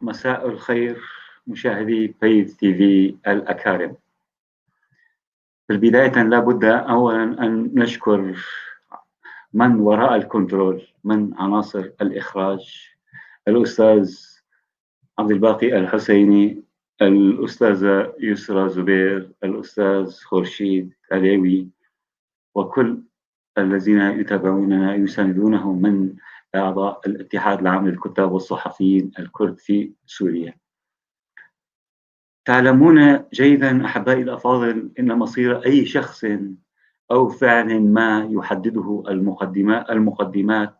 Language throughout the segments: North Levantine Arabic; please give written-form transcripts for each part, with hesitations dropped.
مساء الخير مشاهدي بيف تي في الأكارم. في البداية لابد أولا أن نشكر من وراء الكنترول من عناصر الإخراج، الأستاذ عبد الباقي الحسيني، الأستاذة يسرى زبير، الأستاذ خورشيد عليوي، وكل الذين يتابعوننا يساندونهم من أعضاء الاتحاد العام للكتاب والصحفيين الكرد في سوريا. تعلمون جيدا أحبائي الأفاضل إن مصير أي شخص أو فعل ما يحدده المقدمات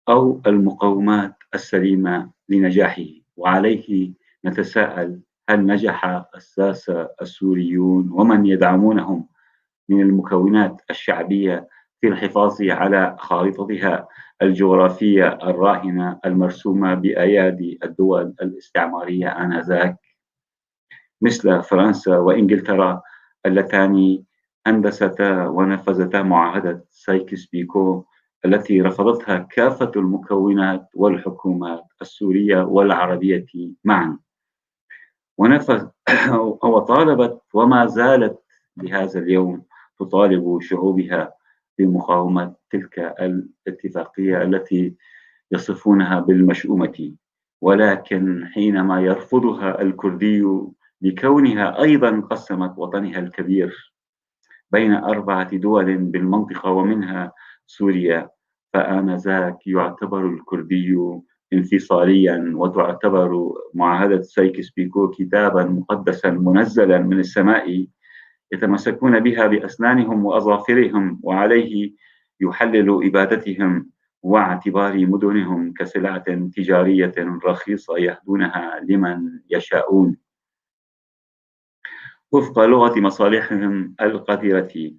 أو المقومات السليمة لنجاحه، وعليه نتساءل: هل نجح الساسة السوريون ومن يدعمونهم من المكونات الشعبية في الحفاظ على خارطتها الجغرافية الراهنة المرسومة بأيادي الدول الاستعمارية آنذاك مثل فرنسا وإنجلترا اللتان هندستا ونفذتا معاهدة سايكس بيكو التي رفضتها كافة المكونات والحكومات السورية والعربية معا، وطالبت وما زالت لهذا اليوم تطالب شعوبها بمقاومة تلك الاتفاقية التي يصفونها بالمشؤومة. ولكن حينما يرفضها الكردي لكونها أيضا قسمت وطنها الكبير بين 4 دول بالمنطقة ومنها سوريا، فآنذاك يعتبر الكردي انفصاليا، وتعتبر معاهدة سايكس بيكو كتابا مقدسا منزلا من السماء يتمسكون بها بأسنانهم وأظافرهم، وعليه يحلل إبادتهم واعتبار مدنهم كسلعة تجارية رخيصة يهدونها لمن يشاءون وفق لغة مصالحهم القذرة.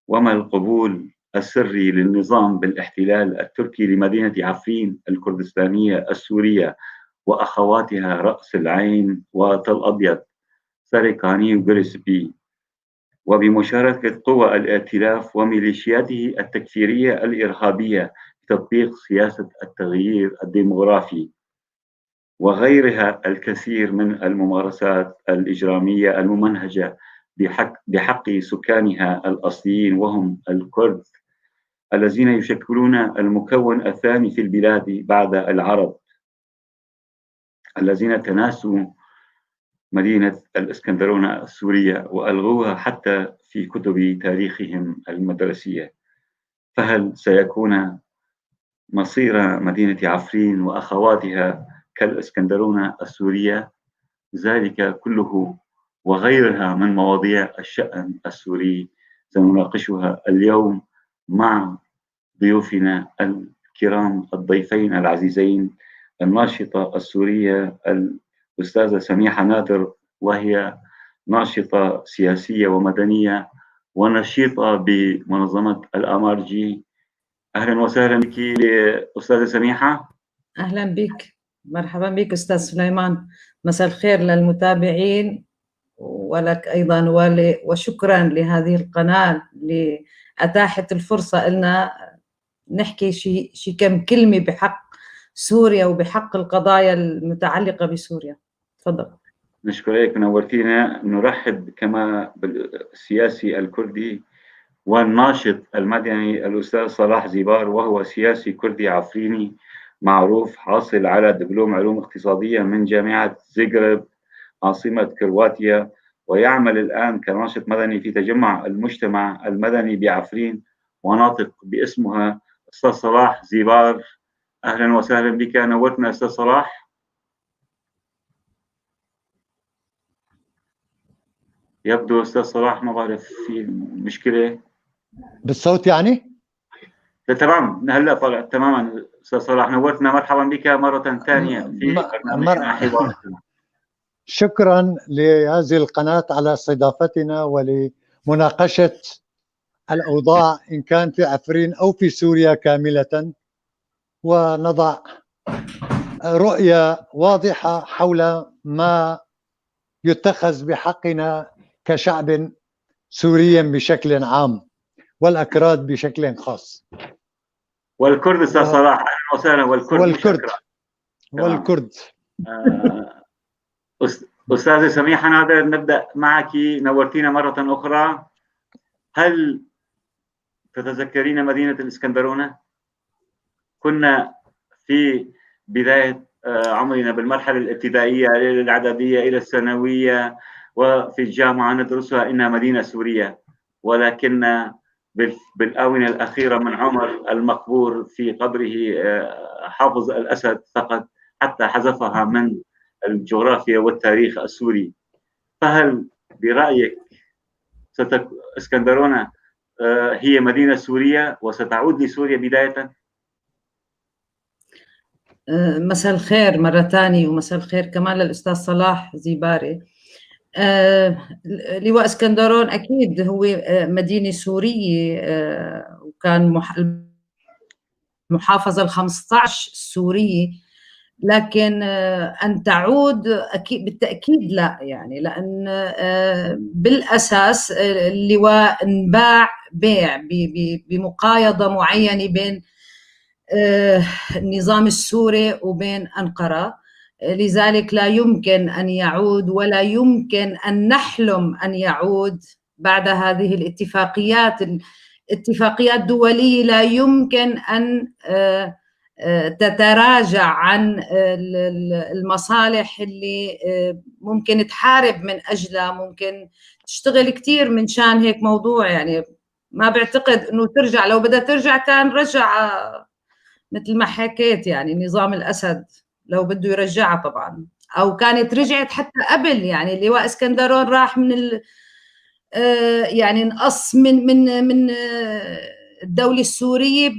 وما القبول السري للنظام بالاحتلال التركي لمدينة عفرين الكردستانية السورية وأخواتها رأس العين وتل أبيض سريكاني وغريسبي، وبمشاركة قوى الائتلاف وميليشياته التكفيرية الإرهابية لتطبيق سياسة التغيير الديمغرافي وغيرها الكثير من الممارسات الإجرامية الممنهجة بحق سكانها الأصليين وهم الكرد الذين يشكلون المكون الثاني في البلاد بعد العرب، الذين تناسوا مدينة الإسكندرونة السورية وألغوها حتى في كتب تاريخهم المدرسية. فهل سيكون مصير مدينة عفرين وأخواتها كالإسكندرونة السورية؟ ذلك كله وغيرها من مواضيع الشأن السوري سنناقشها اليوم مع ضيوفنا الكرام الضيفين العزيزين، الناشطة السورية الأستاذة سميحة نادر، وهي ناشطة سياسية ومدنية ونشيطة بمنظمة الأمارجي. أهلا وسهلا بك أستاذة سميحة. أهلا بك، مرحبا بك أستاذ سليمان. مساء الخير للمتابعين ولك أيضا، وشكرا لهذه القناة اللي أتاحت الفرصة لنا نحكي شي كم كلمة بحق سوريا وبحق القضايا المتعلقة بسوريا. تفضل. نشكرك، نورتينا. نرحب كما بالسياسي الكردي والناشط المدني الأستاذ صلاح زيبار، وهو سياسي كردي عفريني معروف، حاصل على دبلوم علوم اقتصادية من جامعة زغرب عاصمة كرواتيا، ويعمل الآن كناشط مدني في تجمع المجتمع المدني بعفرين وناطق باسمها. أستاذ صلاح زيبار، أهلا وسهلا بك، نورتنا أستاذ صلاح. يبدو أستاذ صلاح ما بعرف في مشكلة بالصوت يعني؟ لا تمام، هلا طلع تماما. أستاذ صلاح نورتنا، مرحبا بك مرة ثانية في برنامجنا حوار. شكرا لهذه القناة على استضافتنا ولمناقشة الأوضاع إن كان في عفرين أو في سوريا كاملة، ونضع رؤية واضحة حول ما يتخذ بحقنا كشعب سوري بشكل عام والأكراد بشكل خاص. والكرد أستاذ صلاح، أهلا وسهلا. والكرد والكرد. أستاذة سميحة نادر، نبدأ معك، نورتينا مرة أخرى. هل تتذكرين مدينة الإسكندرونة؟ كنا في بداية عمرنا بالمرحلة الابتدائية إلى الإعدادية إلى الثانوية وفي الجامعة ندرسها إنها مدينة سورية، ولكن بالآونة الأخيرة من عمر المقبور في قبره حافظ الأسد فقط حتى حذفها من الجغرافيا والتاريخ السوري. فهل برأيك اسكندرونة هي مدينة سورية وستعود لسوريا بداية؟ مساء الخير مرة ثانية، ومساء الخير كمان للأستاذ صلاح زيباري. لواء اسكندرون أكيد هو مدينة سورية، وكان المحافظة ال15 السورية، لكن أن تعود أكيد بالتأكيد لا، يعني لأن بالأساس اللواء انباع بيع بمقايضة معينة بين النظام السوري وبين أنقرة، لذلك لا يمكن أن يعود ولا يمكن أن نحلم أن يعود بعد هذه الاتفاقيات. اتفاقيات دولية لا يمكن أن تتراجع عن المصالح اللي ممكن تحارب من أجلها، ممكن تشتغل كثير من شان هيك موضوع. يعني ما بعتقد أنه ترجع، لو بدها ترجع كان رجع مثل ما حكيت، يعني نظام الأسد لو بده يرجعها طبعا، أو كانت رجعت حتى قبل. يعني لواء اسكندرون راح من يعني انقص من من من الدولة السورية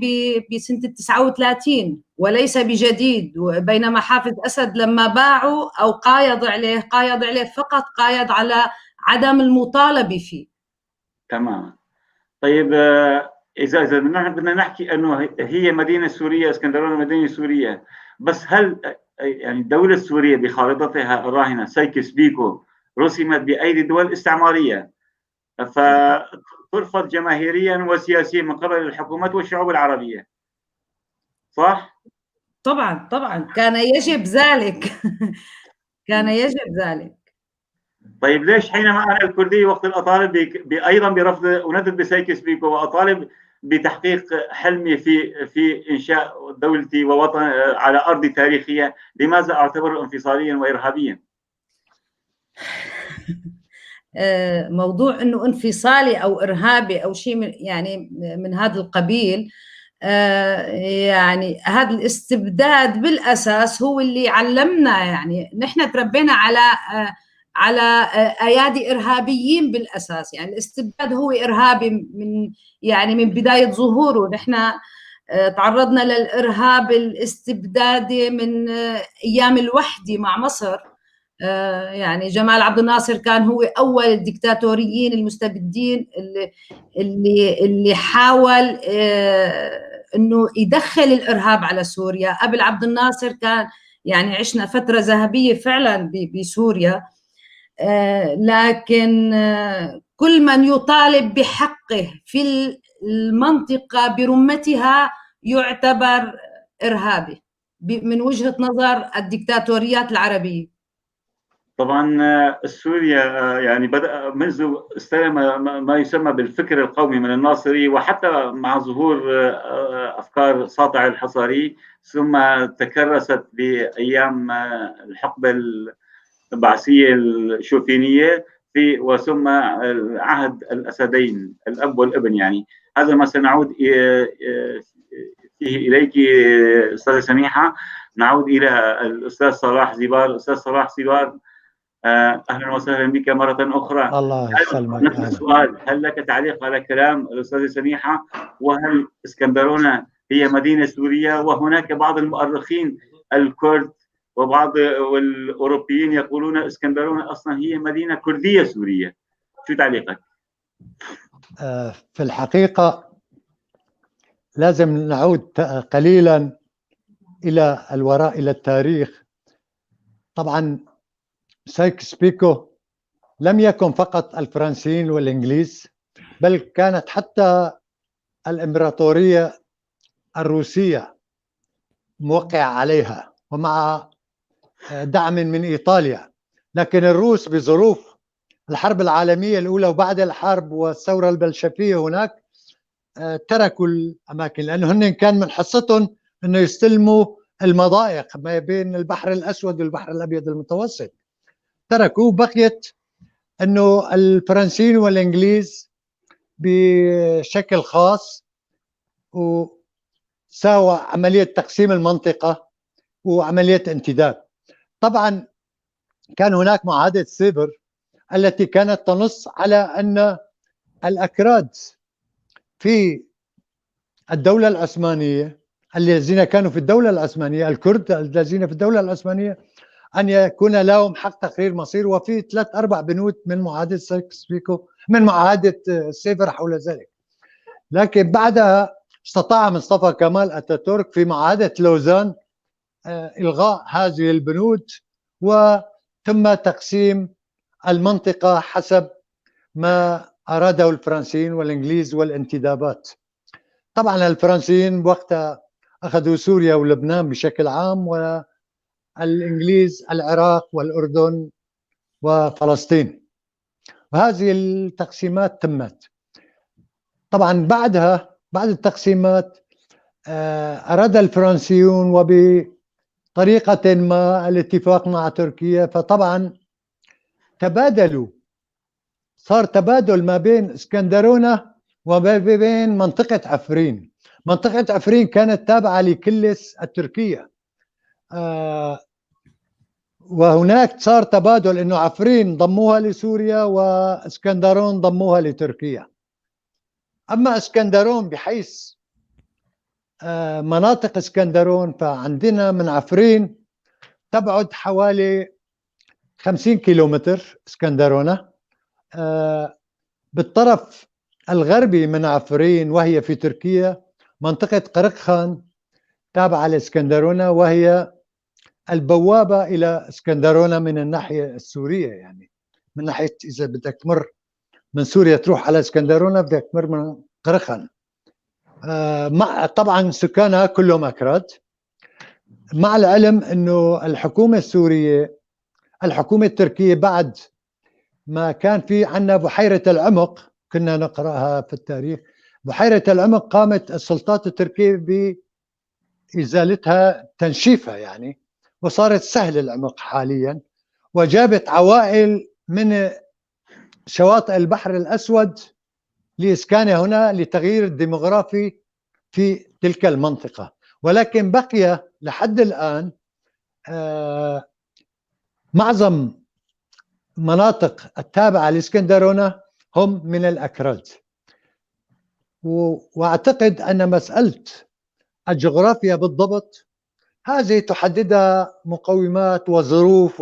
بسنة 39 وليس بجديد، بينما حافظ أسد لما باعوا أو قايض عليه، قايض عليه فقط، قايض على عدم المطالبة فيه. تمام. طيب إذا بدنا نحكي أنه هي مدينة سورية، اسكندرون مدينة سورية، بس هل يعني الدولة السورية بخارطتها الراهنة سايكس بيكو رسمت بأيدي دول استعمارية، فترفض جماهيريا وسياسيا من قبل الحكومات والشعوب العربية، صح؟ طبعا طبعا كان يجب ذلك. كان يجب ذلك. طيب ليش حينما أنا الكردي وقت أطالب أيضا برفض أندد بسايكس بيكو وأطالب بتحقيق حلمي في إنشاء دولتي ووطن على أرض تاريخية، لماذا أعتبره انفصاليا وإرهابيا؟ موضوع انه انفصالي او ارهابي او شيء من يعني من هذا القبيل. يعني هذا الاستبداد بالاساس هو اللي علمنا، يعني نحن تربينا على ايادي ارهابيين بالاساس. يعني الاستبداد هو ارهابي من يعني من بداية ظهوره. نحن تعرضنا للارهاب الاستبدادي من ايام الوحدة مع مصر. يعني جمال عبد الناصر كان هو اول الدكتاتوريين المستبدين اللي حاول انه يدخل الارهاب على سوريا. قبل عبد الناصر كان يعني عشنا فترة ذهبية فعلا بسوريا، لكن كل من يطالب بحقه في المنطقة برمتها يعتبر ارهابي من وجهه نظر الدكتاتوريات العربية. طبعا سوريا يعني بدأ منذ استلم ما يسمى بالفكر القومي من الناصري، وحتى مع ظهور افكار ساطع الحصاري، ثم تكرست بايام الحقبة البعثيه الشوفينيه في وثم عهد الاسدين الاب والابن. يعني هذا ما سنعود فيه اليك استاذه سميحة. نعود الى الاستاذ صلاح زيبار. استاذ صلاح زيبار، اهلا وسهلا بك مرة اخرى. الله يسلمك. نفس السؤال، هل لك تعليق على كلام الاستاذة سميحة؟ وهل اسكندرونه هي مدينة سورية؟ وهناك بعض المؤرخين الكرد وبعض الاوروبيين يقولون اسكندرونه اصلا هي مدينة كرديه سورية. شو تعليقك؟ في الحقيقة لازم نعود قليلا الى الوراء، الى التاريخ. طبعا سايكس بيكو لم يكن فقط الفرنسيين والإنجليز، بل كانت حتى الإمبراطورية الروسية موقعة عليها، ومع دعم من إيطاليا. لكن الروس بظروف الحرب العالمية الأولى وبعد الحرب والثورة البلشفية هناك تركوا الأماكن، لأنه هن كان من حصتهم أنه يستلموا المضايق ما بين البحر الأسود والبحر الأبيض المتوسط. تركوا، بقيت انه الفرنسيين والانجليز بشكل خاص، وساوى عملية تقسيم المنطقة وعملية انتداب. طبعا كان هناك معاهدة سيفر التي كانت تنص على ان الاكراد في الدولة العثمانية، الذين كانوا في الدولة العثمانية، الكرد الذين في الدولة العثمانية، أن يكون لهم حق تقرير مصير. وفي 3-4 بنود من معاهدة سايكس بيكو، من معاهدة سيفر حول ذلك. لكن بعدها استطاع مصطفى كمال أتاتورك في معاهدة لوزان إلغاء هذه البنود، وتم تقسيم المنطقة حسب ما أراده الفرنسيين والإنجليز والانتدابات. طبعا الفرنسيين وقتها أخذوا سوريا ولبنان بشكل عام، و الإنجليز العراق والأردن وفلسطين. وهذه التقسيمات تمت. طبعا بعدها، بعد التقسيمات، أراد الفرنسيون وبطريقة ما الاتفاق مع تركيا، فطبعا تبادلوا، صار تبادل ما بين اسكندرونة وما بين منطقة عفرين. منطقة عفرين كانت تابعة لكلس التركية، وهناك صار تبادل انه عفرين ضموها لسوريا واسكندرون ضموها لتركيا. اما اسكندرون بحيث مناطق اسكندرون فعندنا من عفرين تبعد حوالي 50 كيلومتر اسكندرونة. بالطرف الغربي من عفرين وهي في تركيا منطقة قرقخان تابعة لاسكندرونة، وهي البوابة إلى اسكندرونة من الناحية السورية. يعني من ناحية إذا بدك تمر من سوريا تروح على اسكندرونة بدك تمر من قرخان. مع طبعا سكانها كلهم أكراد، مع العلم أنه الحكومة السورية، الحكومة التركية بعد ما كان في عندنا بحيرة العمق، كنا نقرأها في التاريخ، بحيرة العمق قامت السلطات التركية بإزالتها، تنشيفها يعني، وصارت سهل العمق حاليا، وجابت عوائل من شواطئ البحر الأسود لإسكانها هنا لتغيير الديموغرافي في تلك المنطقة. ولكن بقي لحد الآن معظم مناطق التابعة لإسكندرونة هم من الأكراد. وأعتقد أن مسألة الجغرافيا بالضبط هذه تحددها مقومات وظروف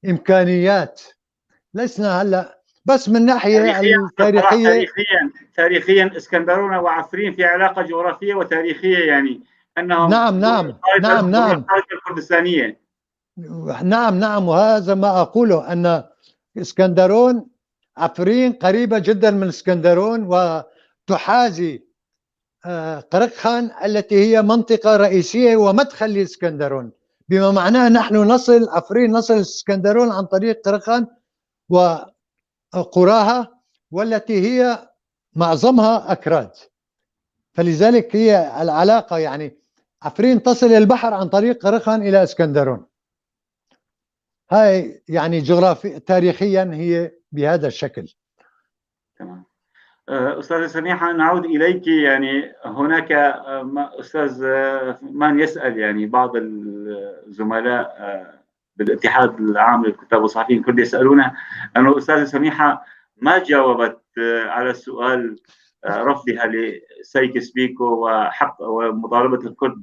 وإمكانيات، لسنا هلأ بس من ناحية التاريخية. تاريخيا اسكندرونة وعفرين في علاقة جغرافية وتاريخية، يعني أنهم نعم نعم نعم نعم الكردستانية. نعم نعم، وهذا ما أقوله، أن اسكندرون عفرين قريبة جدا من اسكندرون وتحاذي قرقخان التي هي منطقة رئيسية ومدخل لإسكندرون، بما معناه نحن نصل عفرين، نصل اسكندرون عن طريق قرقخان وقراها والتي هي معظمها أكراد. فلذلك هي العلاقة، يعني عفرين تصل البحر عن طريق قرقخان إلى اسكندرون. هاي يعني جغرافي تاريخيا هي بهذا الشكل. تمام. أستاذة سميحة نعود إليك. يعني هناك أستاذ من يسأل، يعني بعض الزملاء بالاتحاد العام للكتاب والصحفيين الكرد يسألون أنه أستاذة سميحة ما جاوبت على السؤال رفضها لسايكس بيكو وحق ومطالبة الكرد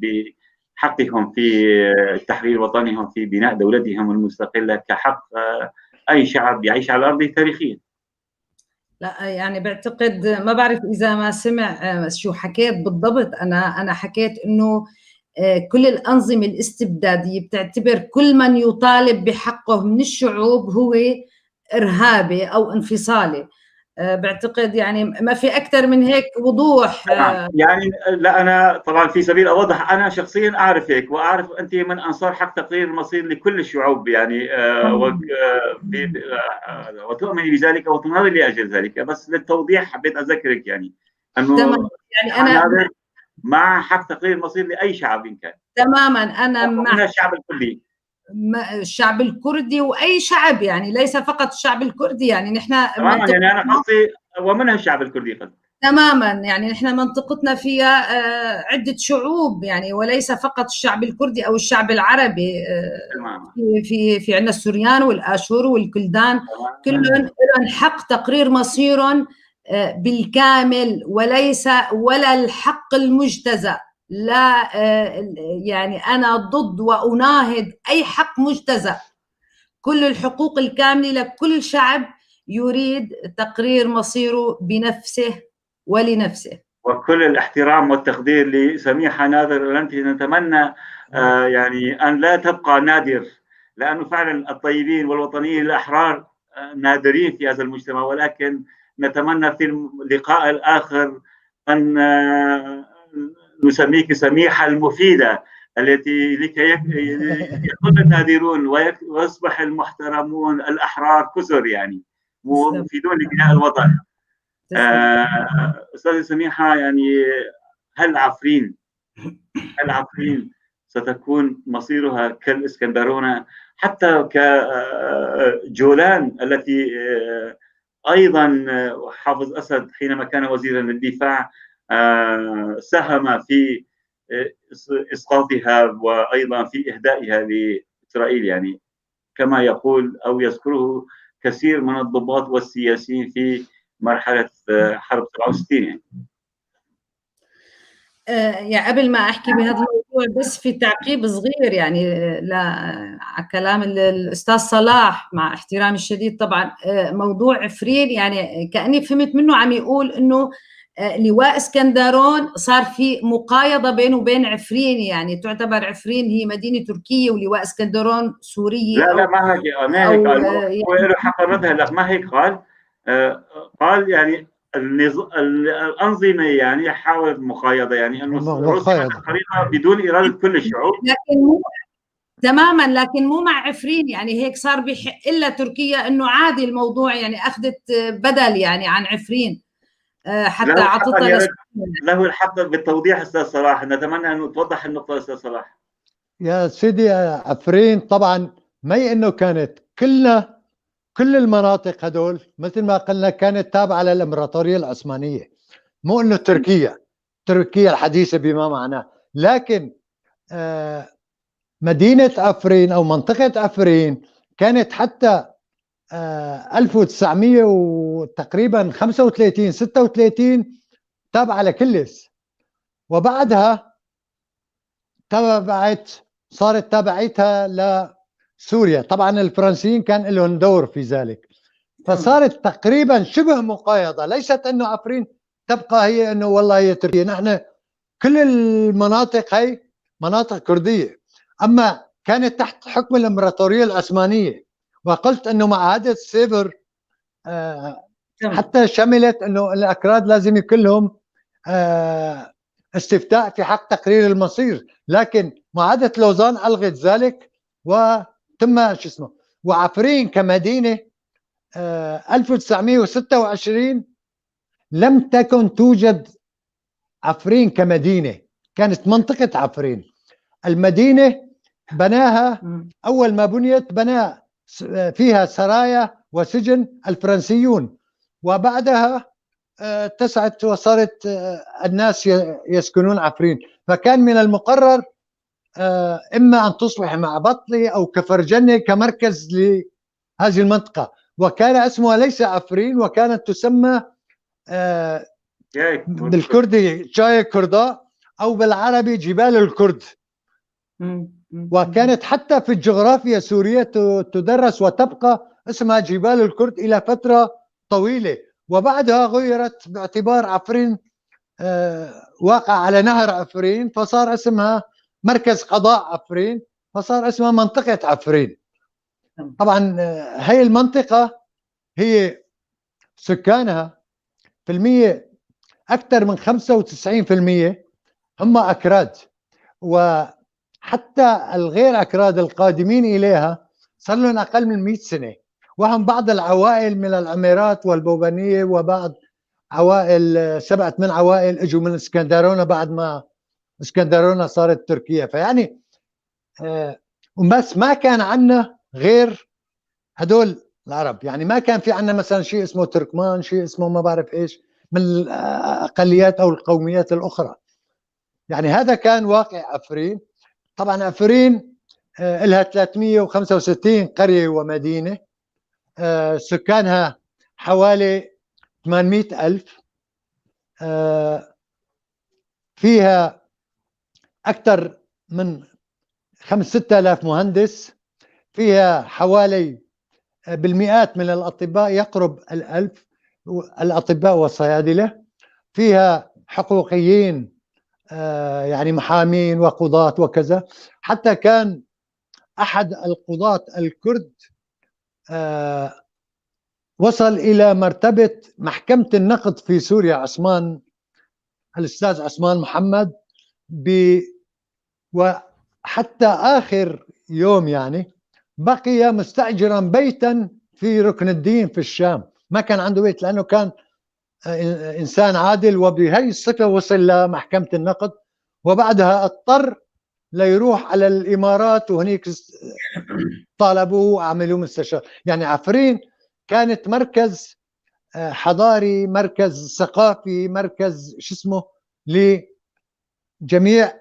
بحقهم في تحرير وطنهم في بناء دولتهم المستقلة كحق أي شعب يعيش على الأرض تاريخيا. لا يعني بعتقد ما بعرف إذا ما سمع شو حكيت بالضبط. أنا حكيت إنه كل الأنظمة الاستبدادية بتعتبر كل من يطالب بحقه من الشعوب هو إرهابي أو انفصالي. بعتقد يعني ما في أكثر من هيك وضوح. يعني لا، أنا طبعا في سبيل أوضح، أنا شخصيا أعرف هيك، وأعرف أنت من أنصار حق تقرير المصير لكل الشعوب، يعني وتؤمني بذلك وتناضلي لأجل ذلك. بس للتوضيح حبيت أذكرك يعني أنه تمام. يعني أنا مع حق تقرير المصير لأي شعب إن كان. تماما، أنا مع الشعب الكردي، الشعب الكردي وأي شعب، يعني ليس فقط الشعب الكردي، يعني نحن تماما، يعني أنا قصدي ومنها الشعب الكردي قصدي. تماما، يعني نحن منطقتنا فيها عدة شعوب، يعني وليس فقط الشعب الكردي أو الشعب العربي. تماما. في في عندنا السوريان والآشور والكلدان، كلهم لهم حق تقرير مصيرهم بالكامل، وليس ولا الحق المجتزأ. لا، يعني أنا ضد وأناهض أي حق مجتزأ. كل الحقوق الكاملة لكل شعب يريد تقرير مصيره بنفسه ولنفسه. وكل الاحترام والتقدير لسميحة ناذر التي نتمنى يعني أن لا تبقى نادر، لأنه فعلا الطيبين والوطنيين الأحرار نادرين في هذا المجتمع، ولكن نتمنى في اللقاء الآخر أن نسميك سميحة المفيدة التي لكي يكون النادرون ويصبح المحترمون الأحرار كثر، يعني ومفيدون لبناء الوطن. أستاذة سميحة، يعني هل عفرين ستكون مصيرها كالإسكندرونة، حتى كجولان التي أيضا حافظ أسد حينما كان وزيرا للدفاع ساهم في إسقاطها وأيضا في إهدائها لإسرائيل، يعني كما يقول أو يذكره كثير من الضباط والسياسيين في مرحلة حرب 67 يعني. يعني قبل ما أحكي بهذا الموضوع بس في تعقيب صغير يعني على كلام الأستاذ صلاح، مع احترامي الشديد طبعا. موضوع عفرين يعني كأني فهمت منه عم يقول إنه لواء اسكندرون صار في مقايضة بينه وبين عفرين، يعني تعتبر عفرين هي مدينة تركية ولواء اسكندرون سورية. لا لا، ما هيك، ما هيك قال، هو له حق الرد. هلا ما هيك قال، قال يعني الأنظمة يعني حاولت مقايضة، يعني أنه روسيا طريقة بدون إرادة كل الشعوب، لكن مو تماما، لكن مو مع عفرين، يعني هيك صار بحق إلا تركيا أنه عادي الموضوع، يعني أخذت بدل يعني عن عفرين حتى عطتها. له الحق بالتوضيح أستاذ صلاح، نتمنى أن توضح النقطة أستاذ صلاح. يا سيدي، عفرين طبعا ما إنه كانت كلنا كل المناطق هدول مثل ما قلنا كانت تابعة للإمبراطورية العثمانية، مو إنه تركيا، تركيا الحديثة بما معناه، لكن مدينة عفرين أو منطقة عفرين كانت حتى 1900 وتقريبا 35 36 تابعة لكلس، وبعدها تبعت صارت تبعتها لسوريا. طبعا الفرنسيين كان لهم دور في ذلك، فصارت تقريبا شبه مقايضة. ليست انه عفرين تبقى هي انه والله هي تركيا، نحن كل المناطق هي مناطق كردية، اما كانت تحت حكم الامبراطورية العثمانية. وقلت انه معاهدة سيفر حتى شملت انه الاكراد لازم يكون لهم استفتاء في حق تقرير المصير، لكن معاهدة لوزان ألغت ذلك وتم شو اسمه. وعفرين كمدينة 1926 لم تكن توجد عفرين كمدينة، كانت منطقة عفرين. المدينة بناها أول ما بنيت بنى فيها سرايا وسجن الفرنسيون، وبعدها اتسعت وصارت الناس يسكنون عفرين. فكان من المقرر إما أن تصبح مع بطلي أو كفرجنة كمركز لهذه المنطقة، وكان اسمها ليس عفرين، وكانت تسمى بالكردي جاي كردا أو بالعربي جبال الكرد. وكانت حتى في الجغرافيا السورية تدرس وتبقى اسمها جبال الكرد إلى فترة طويلة، وبعدها غيرت باعتبار عفرين واقع على نهر عفرين، فصار اسمها مركز قضاء عفرين، فصار اسمها منطقة عفرين. طبعا هي المنطقة هي سكانها في المية أكثر من 95% هم أكراد، وحتى الغير أكراد القادمين إليها صار لهم أقل من 100 سنة، وهم بعض العوائل من العميرات والبوبانية، وبعض عوائل 7 8 عوائل اجوا من اسكندرونة بعد ما اسكندرونة صارت تركيا. فيعني بس ما كان عندنا غير هدول العرب، يعني ما كان في عندنا مثلا شيء اسمه تركمان، شيء اسمه ما بعرف ايش من الاقليات او القوميات الاخرى. يعني هذا كان واقع عفرين. طبعا عفرين لها 365 قرية ومدينة، سكانها حوالي 800 ألف، فيها أكثر من 5-6 آلاف مهندس، فيها حوالي بالمئات من الأطباء، يقرب 1000 الأطباء والصيادلة، فيها حقوقيين يعني محامين وقضاة وكذا. حتى كان أحد القضاة الكرد وصل إلى مرتبة محكمة النقد في سوريا، عثمان الأستاذ عثمان محمد، وحتى آخر يوم يعني بقي مستأجرا بيتا في ركن الدين في الشام، ما كان عنده بيت لأنه كان إنسان عادل، وبهي الصفة وصل لمحكمة النقد. وبعدها اضطر ليروح على الإمارات، وهنيك طالبوه وعملوه مستشار. يعني عفرين كانت مركز حضاري، مركز ثقافي، مركز شو اسمه لجميع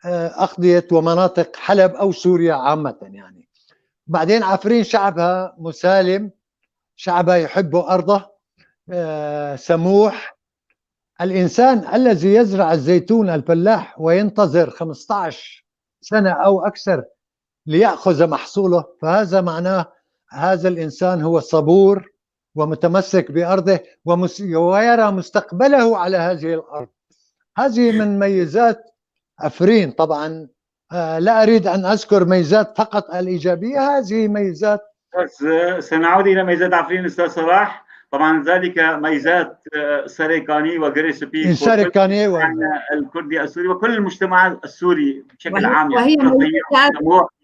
أقضية ومناطق حلب أو سوريا عامة. يعني بعدين عفرين شعبها مسالم، شعبها يحب أرضه، سموح. الإنسان الذي يزرع الزيتون الفلاح وينتظر 15 سنة أو أكثر ليأخذ محصوله، فهذا معناه هذا الإنسان هو صبور ومتمسك بأرضه ويرى مستقبله على هذه الأرض. هذه من ميزات عفرين. طبعا لا أريد أن أذكر ميزات فقط الإيجابية، هذه ميزات. بس سنعود إلى ميزات عفرين أستاذ صلاح. طبعا ذلك ميزات سريكاني وغريسبي سريكاني الكردي السوري وكل المجتمع السوري بشكل عام، يعني وهي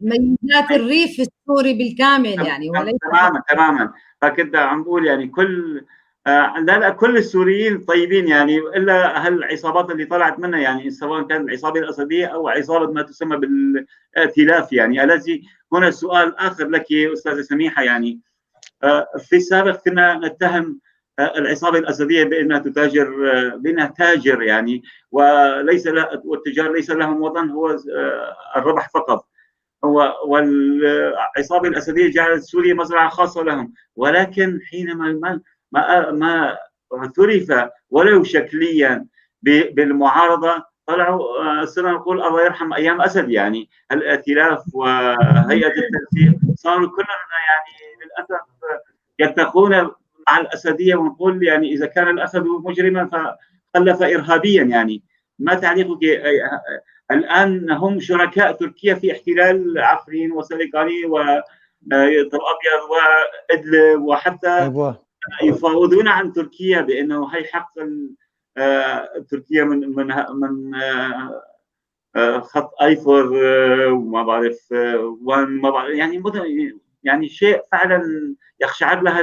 ميزات الريف السوري بالكامل يعني، وليس تماما تماما. فكنت عم بقول يعني كل لا لا كل السوريين طيبين يعني، الا هالعصابات اللي طلعت منها، يعني سواء كانت العصابة الاسدية او عصابة ما تسمى بالائتلاف. يعني الذي هنا سؤال اخر لك استاذه سميحة، يعني في السابق كنا نتهم العصابة الأسدية بأنها تتاجر، بأنها تاجر يعني، وليس والتجار ليس لهم وطن، هو الربح فقط. والعصابة الأسدية جعلت سوريا مزرعة خاصة لهم، ولكن حينما ما اعترف ولو شكليا بالمعارضة طلعوا، صرنا نقول الله يرحم أيام أسد يعني. الائتلاف وهيئة التنسيق صاروا كلهم يعني للأسف يتقون مع الأسدية، ونقول يعني إذا كان الأسد مجرما فخلف إرهابيا يعني. ما تعليقك الآن؟ هم شركاء تركيا في احتلال عفرين وسريكاني وطل أبيض وإدلب، وحتى يفاوضون عن تركيا بأنه هي حق تركيا من خط ايفور وما بعرف وان ما بعرف يعني، يعني شيء فعلا يقشعر لها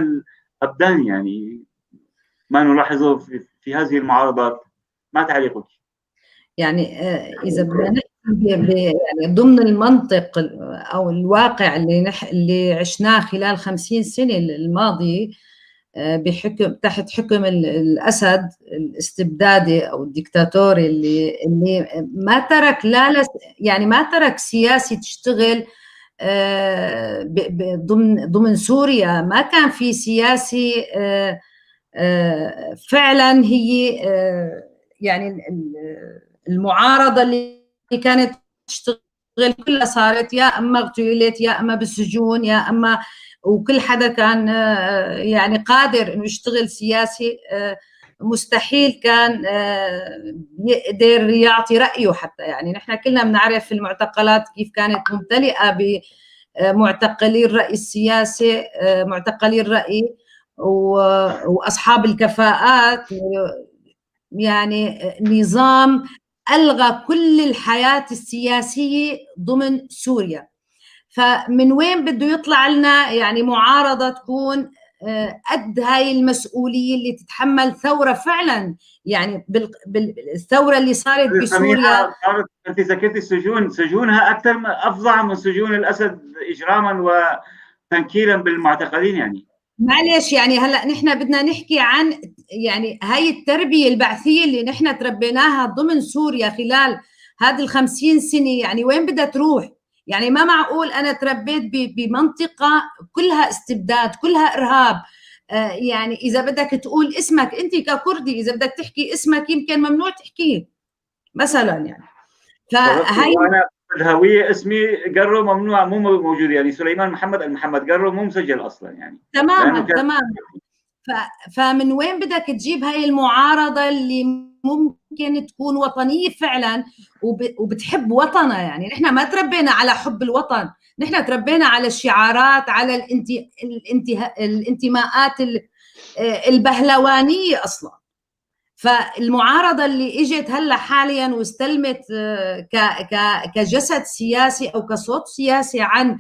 الابدان يعني ما نلاحظه في هذه المعارضات. ما تعليقك؟ يعني اذا بدنا نحكي يعني ضمن المنطق او الواقع اللي عشناه خلال 50 سنة الماضية بحكم تحت حكم الاسد الاستبدادي او الدكتاتوري اللي ما ترك لا يعني ما ترك سياسي تشتغل ضمن سوريا. ما كان في سياسي فعلا هي يعني المعارضة اللي كانت تشتغل كلها صارت يا اما اغتيلت يا اما بالسجون يا اما، وكل حدا كان يعني قادر انه يشتغل سياسي مستحيل كان يقدر يعطي رأيه حتى. يعني نحن كلنا بنعرف المعتقلات كيف كانت ممتلئة بمعتقلي الرأي السياسي، معتقلي الرأي وأصحاب الكفاءات. يعني نظام ألغى كل الحياة السياسية ضمن سوريا، فمن وين بده يطلع لنا يعني معارضة تكون قد هاي المسؤولية اللي تتحمل ثورة فعلا؟ يعني بالثورة اللي صارت بسوريا، صارت انت ذكرتي السجون، سجونها اكثر افظع من سجون الاسد اجراما وتنكيلا بالمعتقلين يعني. معلش يعني هلا نحن بدنا نحكي عن يعني هاي التربية البعثية اللي نحن تربيناها ضمن سوريا خلال هذه 50 سنة، يعني وين بدها تروح؟ يعني ما معقول أنا تربيت بمنطقة كلها استبداد، كلها إرهاب. يعني إذا بدك تقول اسمك أنت ككردي، إذا بدك تحكي اسمك يمكن ممنوع تحكيه مثلا يعني. فهي أنا الهوية اسمي قرو ممنوع، مو موجود يعني. سليمان محمد المحمد قرو مو مسجل أصلا يعني. تماما تماما. فمن وين بدك تجيب هاي المعارضة اللي ممكن تكون وطنية فعلا وبتحب وطنها؟ يعني نحن ما تربينا على حب الوطن، نحن تربينا على الشعارات، على الانتماءات البهلوانية أصلا. فالمعارضة اللي اجت هلا حاليا واستلمت كجسد سياسي أو كصوت سياسي عن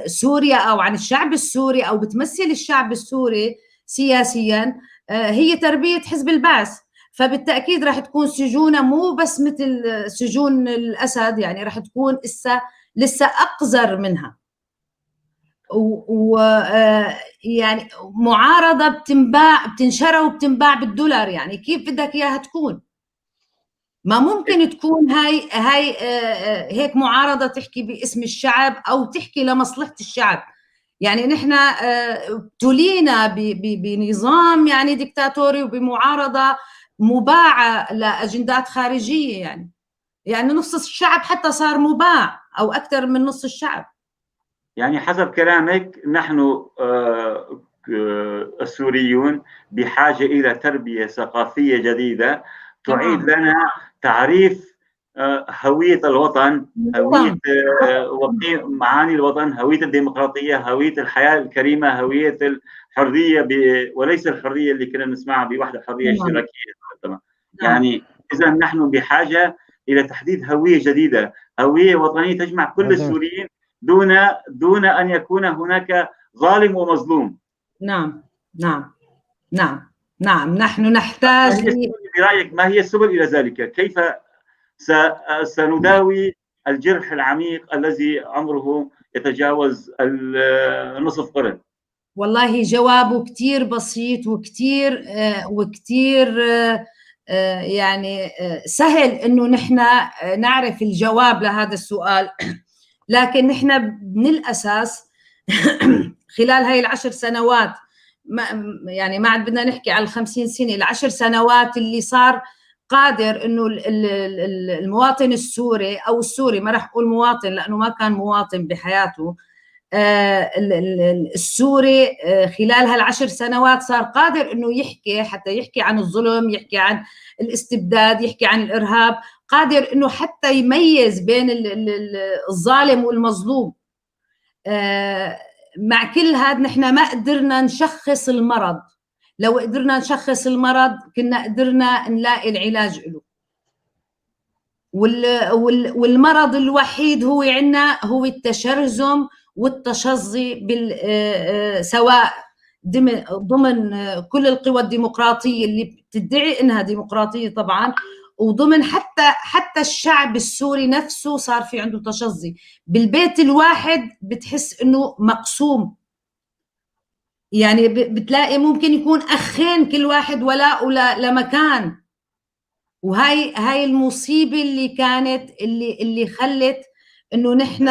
سوريا أو عن الشعب السوري أو بتمثل الشعب السوري سياسيا، هي تربية حزب البعث. فبالتأكيد راح تكون سجونها مو بس مثل سجون الأسد، يعني راح تكون لسه أقذر منها. و يعني معارضة بتنباع، بتنشرى وبتنباع بالدولار، يعني كيف بدك إياها تكون؟ ما ممكن تكون هاي هيك معارضة تحكي باسم الشعب أو تحكي لمصلحة الشعب. يعني نحن ابتلينا بنظام يعني ديكتاتوري وبمعارضة مباعة لأجندات خارجية، يعني نص الشعب حتى صار مباع أو أكثر من نص الشعب. يعني حسب كلامك نحن السوريون بحاجة إلى تربية ثقافية جديدة تعيد لنا تعريف هوية الوطن، هوية معاني الوطن، هوية الديمقراطية، هوية الحياة الكريمة، هوية الحرية، وليس الحرية اللي كنا نسمعها بوحدة حرية اشتراكية. يعني إذا نحن بحاجة إلى تحديد هوية جديدة، هوية وطنية تجمع كل السوريين دون أن يكون هناك ظالم ومظلوم. نعم نعم نعم نعم، نحن نحتاج. برأيك ما هي السبل إلى ذلك؟ كيف سنداوي الجرح العميق الذي عمره يتجاوز النصف قرن؟ والله جوابه كتير بسيط وكتير يعني سهل انه نحن نعرف الجواب لهذا السؤال، لكن نحن من الاساس خلال هاي ال10 سنوات، ما يعني ما عاد بدنا نحكي على ال50 سنة، ال10 سنوات اللي صار قادر انه المواطن السوري او السوري، ما راح اقول مواطن لانه ما كان مواطن بحياته، السوري خلال هال10 سنوات صار قادر انه يحكي، حتى يحكي عن الظلم، يحكي عن الاستبداد، يحكي عن الارهاب، قادر انه حتى يميز بين الظالم والمظلوم. مع كل هذا نحن ما قدرنا نشخص المرض. لو قدرنا نشخص المرض كنا قدرنا نلاقي العلاج له. والمرض الوحيد هو عندنا هو التشرذم والتشظي سواء ضمن كل القوى الديمقراطية اللي بتدعي انها ديمقراطية طبعا، وضمن حتى الشعب السوري نفسه صار في عنده تشظي. بالبيت الواحد بتحس انه مقسوم، يعني بتلاقي ممكن يكون اخين كل واحد ولاء لمكان. وهاي المصيبة اللي كانت اللي خلت انه نحن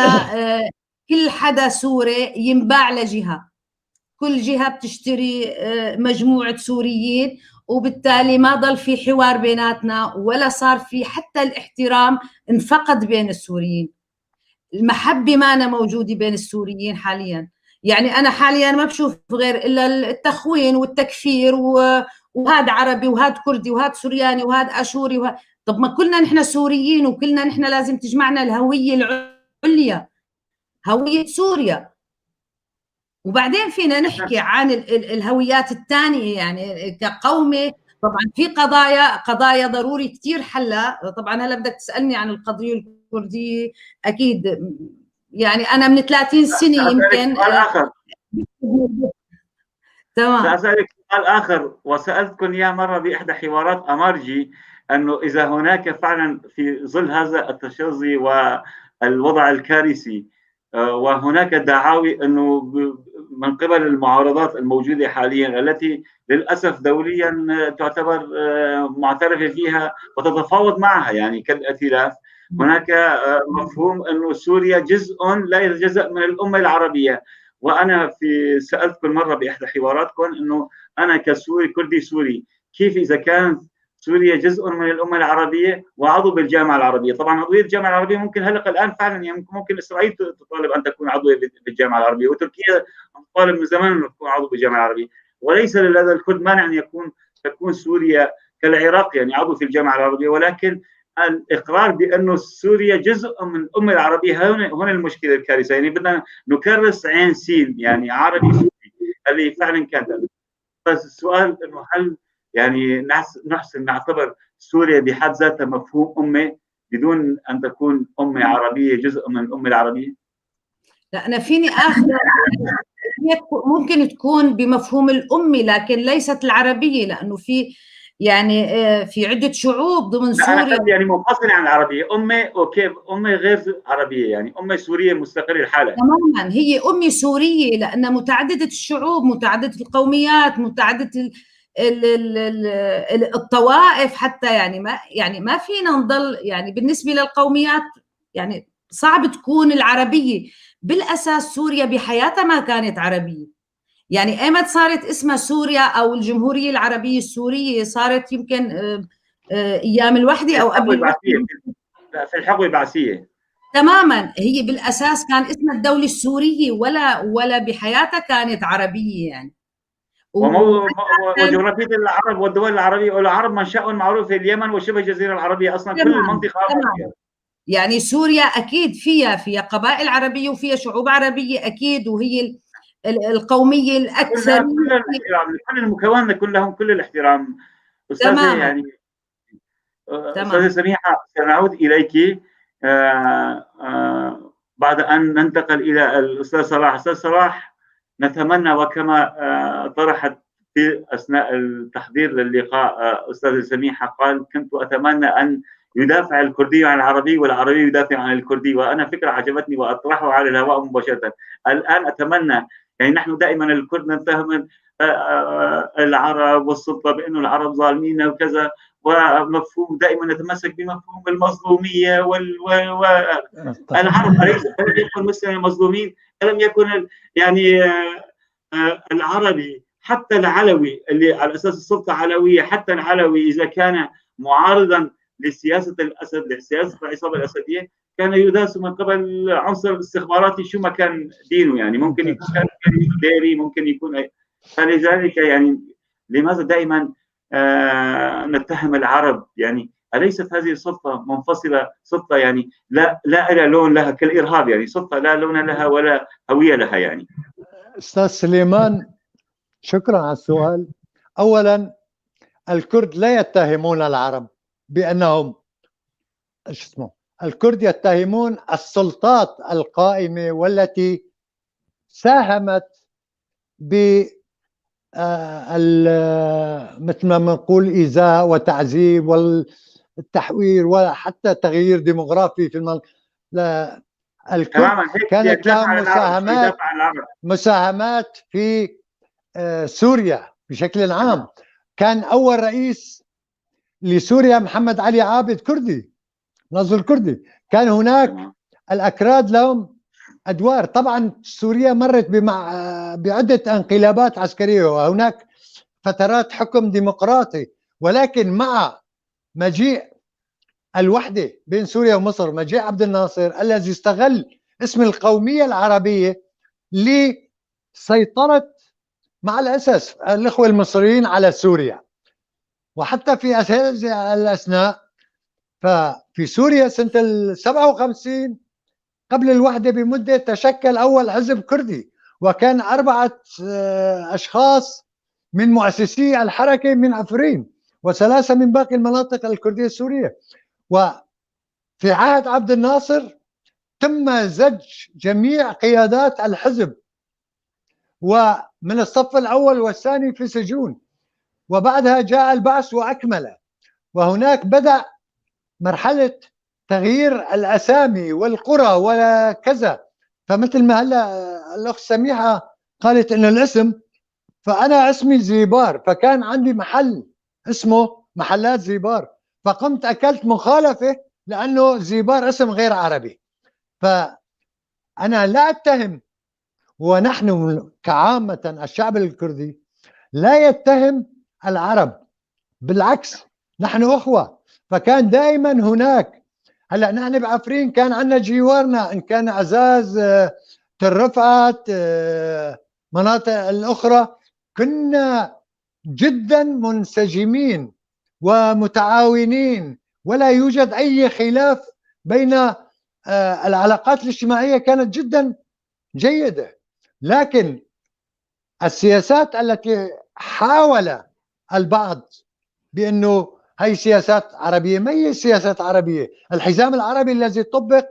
كل حدا سوري ينباع لجهة، كل جهة بتشتري مجموعة سوريين، وبالتالي ما ضل في حوار بيناتنا ولا صار في حتى الاحترام، انفقد بين السوريين. المحبة ما أنا موجودة بين السوريين حاليا. يعني أنا حاليا ما بشوف غير إلا التخوين والتكفير، وهذا عربي وهذا كردي وهذا سورياني وهذا أشوري طب ما كلنا نحن سوريين، وكلنا نحن لازم تجمعنا الهوية العليا، هوية سوريا. وبعدين فينا نحكي عن الهويات الثانية يعني كقومة. طبعا في قضايا ضروري كثير حلها. طبعا هلا بدك تسألني عن القضية الكردية أكيد، يعني أنا من 30 سنة يمكن. سؤال آخر. تمام. سأسألك سؤال آخر وسألتكم إياه مرة بإحدى حوارات أمارجي، أنه إذا هناك فعلا في ظل هذا التشظي والوضع الكارثي وهناك دعاوي أنه من قبل المعارضات الموجودة حاليا التي للأسف دوليا تعتبر معترفة فيها وتتفاوض معها، يعني كالائتلاف، هناك مفهوم أنه سوريا جزء لا يتجزأ من الأمة العربية. وأنا في سألتكم مرة بإحدى حواراتكم أنه أنا كسوري كردي سوري، كيف إذا كانت سوريا جزء من الأمة العربية وعضو بالجامعة العربية؟ طبعا عضوية الجامعة العربية ممكن هلق الآن فعلا، يعني ممكن إسرائيل تطالب أن تكون عضوية بالجامعة العربية، وتركيا تطالب من زمان أن تكون عضو بالجامعة العربية، وليس لدى الكرد مانع أن تكون سوريا كالعراق يعني عضو في الجامعة العربية، ولكن الإقرار بأنه سوريا جزء من الأمة العربية هنا المشكلة الكارثة. يعني بدنا نكرس عين سين، يعني عربي سوري اللي فعلا كانت. بس السؤال أنه هل يعني نحسن نعتبر سوريا بحد ذاتها مفهوم أمة بدون أن تكون أمة عربية جزء من الأمة العربية؟ لا، أنا فيني آخذ ممكن تكون بمفهوم الأمة لكن ليست العربية، لأنه في يعني في عدة شعوب ضمن سوريا. أنا يعني منفصلة عن العربية، أمة okay، أمة غير عربية، يعني أمة سورية مستقلة لحالها تماما. هي أمة سورية لأنها متعددة الشعوب، متعددة القوميات، متعددة الطوائف حتى. يعني ما فينا نضل يعني بالنسبة للقوميات يعني صعب تكون العربية. بالأساس سوريا بحياتها ما كانت عربية، يعني ايمت صارت اسمها سوريا او الجمهورية العربية السورية؟ صارت يمكن ايام الوحدة او قبل الوحدة، في الحقبة البعثيه تماما. هي بالاساس كان اسمها الدولة السورية ولا بحياتها كانت عربية يعني. وجغرافيه العرب والدول العربية والعرب منشأهم معروف اليمن وشبه الجزيرة العربية اصلا، كل المنطقة عربية. يعني سوريا اكيد فيها قبائل عربية وفيها شعوب عربية اكيد، وهي القومية الاكثر. كل المكونات كلهم كل الاحترام استاذه. يعني استاذه سميحة سنعود اليك بعد ان ننتقل الى الاستاذ صلاح. استاذ صلاح، نتمنى وكما طرحت في اثناء التحضير للقاء استاذه سميحة، قال كنت اتمنى ان يدافع الكردي عن العربي والعربي يدافع عن الكردي، وانا فكرة عجبتني واطرحها على الهواء مباشرة. الان اتمنى يعني نحن دائما الكرد نتهم العرب والسلطة بانه العرب ظالمين وكذا، ومفهوم دائما نتمسك بمفهوم المظلوميه العرب اليس الم يكن المسلمين مظلومين؟ الم يكن يعني العربي حتى العلوي اللي على اساس السلطة علويه، حتى العلوي اذا كان معارضا لسياسه الاسد، لسياسه العصابة الاسدية، كان يداس من قبل عنصر استخباراتي شو ما كان دينه، يعني ممكن يكون ديري، ممكن يكون. فلذلك يعني لماذا دائما نتهم العرب؟ يعني أليست هذه السلطة منفصلة، سلطة يعني لا لون لها كالإرهاب، يعني سلطة لا لون لها ولا هوية لها يعني. أستاذ سليمان، شكرا على السؤال. أولا، الكرد لا يتهمون العرب بأنهم شو اسمه، الكرد يتهمون السلطات القائمة والتي ساهمت ب مثل ما بنقول إيذاء وتعذيب والتحوير وحتى تغيير ديموغرافي في المنطقة. لا، الكرد كانت لهم مساهمات في سوريا بشكل عام. كان أول رئيس لسوريا محمد علي عابد كردي، ناظر كردي. كان هناك الأكراد لهم أدوار. طبعا سوريا مرت بعدة انقلابات عسكرية وهناك فترات حكم ديمقراطي، ولكن مع مجيء الوحدة بين سوريا ومصر، مجيء عبد الناصر الذي استغل اسم القومية العربية لسيطرة مع الأسف الإخوة المصريين على سوريا. وحتى في هذه الأثناء ففي سوريا سنة 57 قبل الوحدة بمدة تشكل أول حزب كردي، وكان 4 أشخاص من مؤسسي الحركة من عفرين و3 من باقي المناطق الكردية السورية. وفي عهد عبد الناصر تم زج جميع قيادات الحزب ومن الصف الأول والثاني في سجون، وبعدها جاء البعث وأكمله. وهناك بدأ مرحلة تغيير الأسامي والقرى وكذا. فمثل ما هلا الأخت سميحة قالت إنه الاسم، فأنا اسمي زيبار، فكان عندي محل اسمه محلات زيبار، فقمت أكلت مخالفة لأنه زيبار اسم غير عربي. فأنا لا أتهم، ونحن كعامة الشعب الكردي لا يتهم العرب، بالعكس نحن أخوة. فكان دائما هناك، هلا نحن بعفرين كان عندنا جوارنا ان كان عزاز، تل رفعت، مناطق الاخرى، كنا جدا منسجمين ومتعاونين ولا يوجد اي خلاف بين العلاقات الاجتماعية كانت جدا جيدة. لكن السياسات التي حاول البعض بانه هي سياسات عربية، ما هي سياسات عربية. الحزام العربي الذي طبق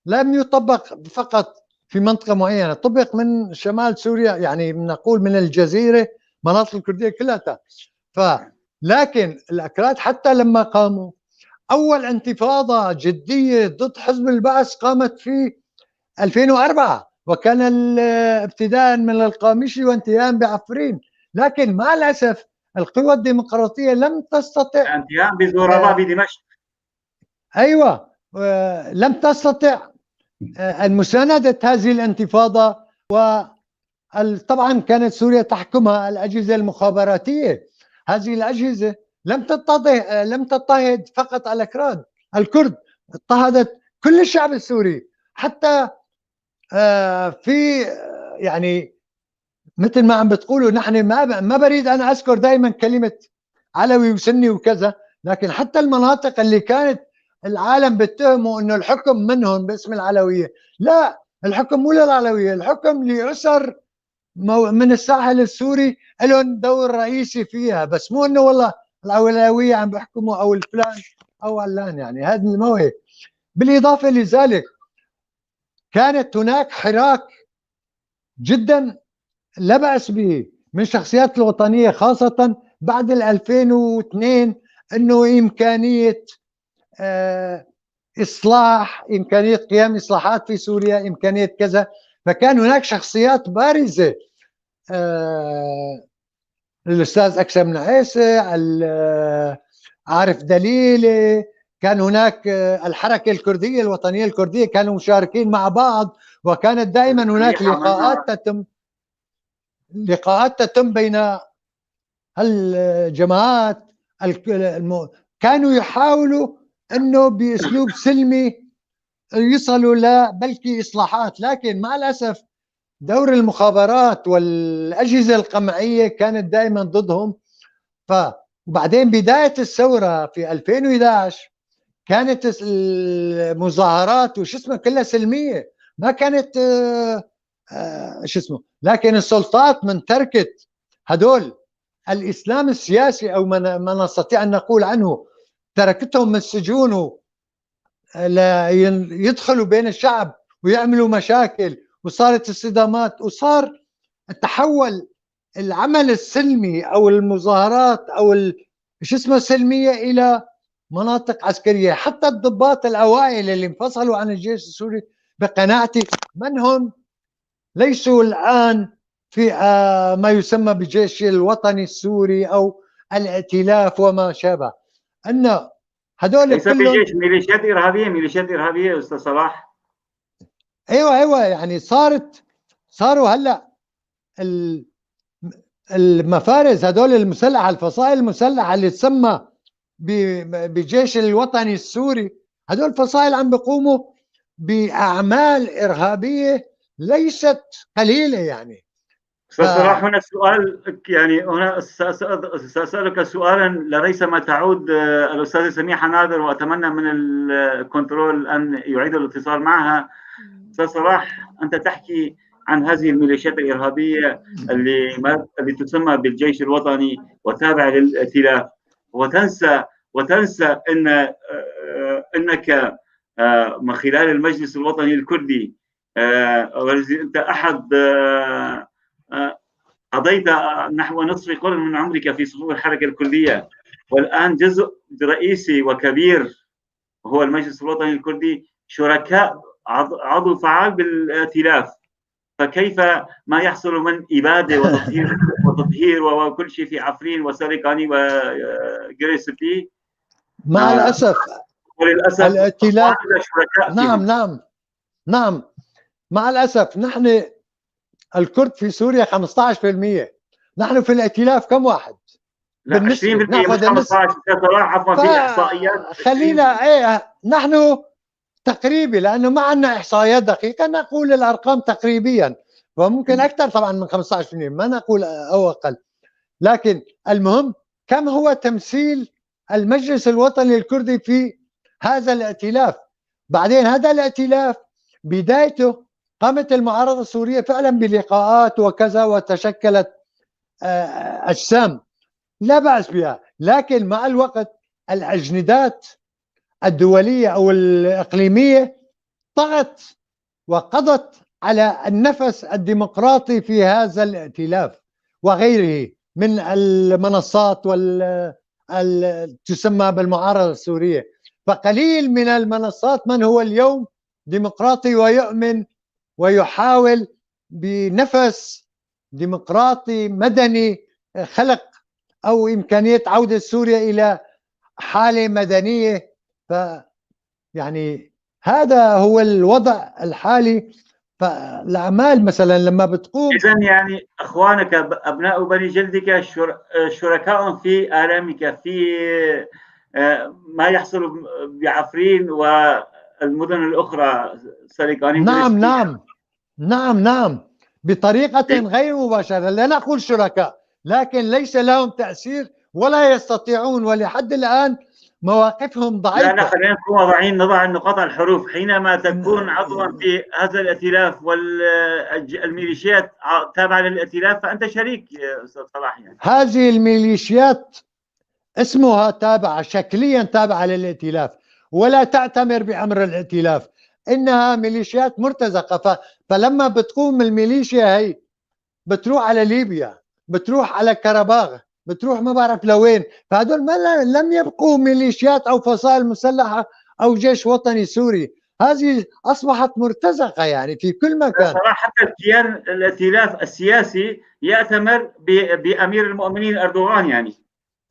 لم يطبق فقط في منطقة معينة، طبق من شمال سوريا، يعني نقول من الجزيرة، مناطق الكردية كلها. لكن الأكراد حتى لما قاموا أول انتفاضة جدية ضد حزب البعث قامت في 2004، وكان ابتداء من القامشي وانتهاء بعفرين. لكن مع الأسف القوى الديمقراطية لم تستطع انتهاء بزوربا بدمشق، أيوة، لم تستطع المساندة هذه الانتفاضة. وطبعا كانت سوريا تحكمها الأجهزة المخابراتية، هذه الأجهزة لم تضطهد فقط الأكراد الكرد، اضطهدت كل الشعب السوري. حتى في يعني مثل ما عم بتقولوا نحن ما بريد أنا أذكر دائما كلمة علوي وسني وكذا، لكن حتى المناطق اللي كانت العالم بتهموا انه الحكم منهم باسم العلوية، لا، الحكم مو للعلويه، الحكم لاسر من الساحل السوري لهم دور رئيسي فيها، بس مو انه والله العلوية عم بيحكموا او الفلان او علان، يعني هذا ما هو. بالاضافة لذلك كانت هناك حراك جدا لا بأس به من شخصيات الوطنية، خاصة بعد 2002، انه امكانية اصلاح، امكانية قيام اصلاحات في سوريا، امكانية كذا. فكان هناك شخصيات بارزة الأستاذ أكثم نعيسة، عارف دليلي، كان هناك الحركة الكردية الوطنية الكردية، كانوا مشاركين مع بعض، وكانت دائما هناك لقاءات تتم بين الجماعات. كانوا يحاولوا انه باسلوب سلمي يصلوا لبلكي اصلاحات، لكن مع الاسف دور المخابرات والاجهزة القمعيه كانت دائما ضدهم. وبعدين بداية الثورة في 2011 كانت المظاهرات وش اسمه كلها سلمية، ما كانت شو اسمه، لكن السلطات من تركت هدول الاسلام السياسي او ما نستطيع ان نقول عنه، تركتهم من السجون يدخلوا بين الشعب ويعملوا مشاكل، وصارت الصدامات، وصار تحول العمل السلمي او المظاهرات او شو اسمه السلمية الى مناطق عسكرية. حتى الضباط الاوائل اللي انفصلوا عن الجيش السوري بقناعتي من هم ليسوا الان في ما يسمى بالجيش الوطني السوري او الائتلاف وما شابه، ان هذول ليس في جيش، ميليشيات ارهابية، ميليشيات ارهابية استاذ صلاح. ايوه يعني صاروا هلا المفارز هذول المسلحة، الفصائل المسلحة اللي تسمى بالجيش الوطني السوري، هذول الفصائل عم بيقوموا باعمال ارهابية ليست قليله يعني. استاذ صلاح، هنا سؤال، يعني هنا سأسألك سؤالا لريثما تعود الأستاذة سميحة نادر، وأتمنى من الكنترول أن يعيد الاتصال معها. أستاذ صلاح، أنت تحكي عن هذه الميليشيات الإرهابية اللي تسمى بالجيش الوطني وتابع للائتلاف، وتنسى أنك من خلال المجلس الوطني الكردي، والذي أنت أحد قضيت نحو نصف قرن من عمرك في صفوف الحركة الكردية، والآن جزء رئيسي وكبير هو المجلس الوطني الكردي، شركاء عضو فعال بالائتلاف، فكيف ما يحصل من إبادة وتطهير وكل شيء في عفرين وسرقاني وغريسبي؟ مع الأسف وللأسف الائتلاف. نعم نعم نعم، مع الأسف نحن الكرد في سوريا 15%، نحن في الائتلاف كم واحد؟ لا 20% مش 15 عفوا، في احصائيات خلينا ايه، نحن تقريبي لانه ما عندنا احصائيات دقيقة، نقول الارقام تقريبيا، وممكن اكثر طبعا من 15%، ما نقول او اقل، لكن المهم كم هو تمثيل المجلس الوطني الكردي في هذا الائتلاف. بعدين هذا الائتلاف بدايته قامت المعارضة السورية فعلا بلقاءات وكذا، وتشكلت أجسام لا بأس بها، لكن مع الوقت الأجندات الدولية أو الإقليمية طغت وقضت على النفس الديمقراطي في هذا الائتلاف وغيره من المنصات تسمى بالمعارضة السورية. فقليل من المنصات من هو اليوم ديمقراطي ويؤمن ويحاول بنفس ديمقراطي مدني خلق أو إمكانية عودة سوريا إلى حالة مدنية. يعني هذا هو الوضع الحالي. فالأعمال مثلا لما بتقوم، إذن يعني أخوانك أبناء بني جلدك شركاء في آلامك، في ما يحصل بعفرين والمدن الأخرى سرقاني. نعم نعم نعم نعم، بطريقة غير مباشرة، لا نقول شركاء، لكن ليس لهم تأثير ولا يستطيعون، ولحد الآن مواقفهم ضعيفة. لا خلينا نكون واضحين، نضع النقاط على الحروف. حينما تكون عضوا في هذا الائتلاف والميليشيات تابعة للائتلاف فأنت شريك أستاذ صلاح. يعني هذه الميليشيات اسمها تابعة، شكليا تابعة للائتلاف، ولا تعتمر بأمر الائتلاف، إنها ميليشيات مرتزقة. فلما بتقوم الميليشيا هي بتروح على ليبيا، بتروح على كرباغ، بتروح ما بعرف لوين، فهدول ما لم يبقوا ميليشيات أو فصائل مسلحة أو جيش وطني سوري، هذه أصبحت مرتزقة يعني في كل مكان. صراحة الكيان الائتلاف السياسي يأتمر بأمير المؤمنين أردوغان يعني.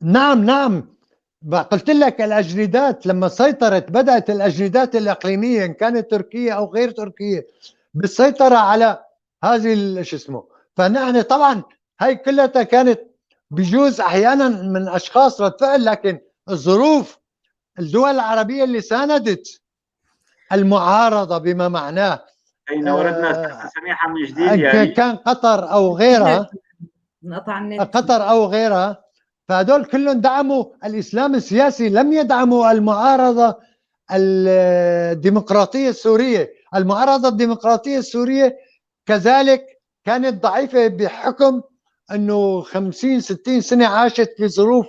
نعم نعم، قلت لك الأجندات لما سيطرت، بدأت الأجندات الإقليمية إن كانت تركية أو غير تركية بالسيطرة على هذه شو اسمه. فنحن طبعا هاي كلها كانت بجوز أحيانا من أشخاص رد فعل، لكن الظروف الدول العربية اللي ساندت المعارضة بما معناه، أين وردنا سميحة من جديد يعني، كان قطر أو غيرها، قطر أو غيرها، فهدول كلهم دعموا الإسلام السياسي، لم يدعموا المعارضة الديمقراطية السورية. المعارضة الديمقراطية السورية كذلك كانت ضعيفة بحكم أنه 50-60 سنة عاشت في ظروف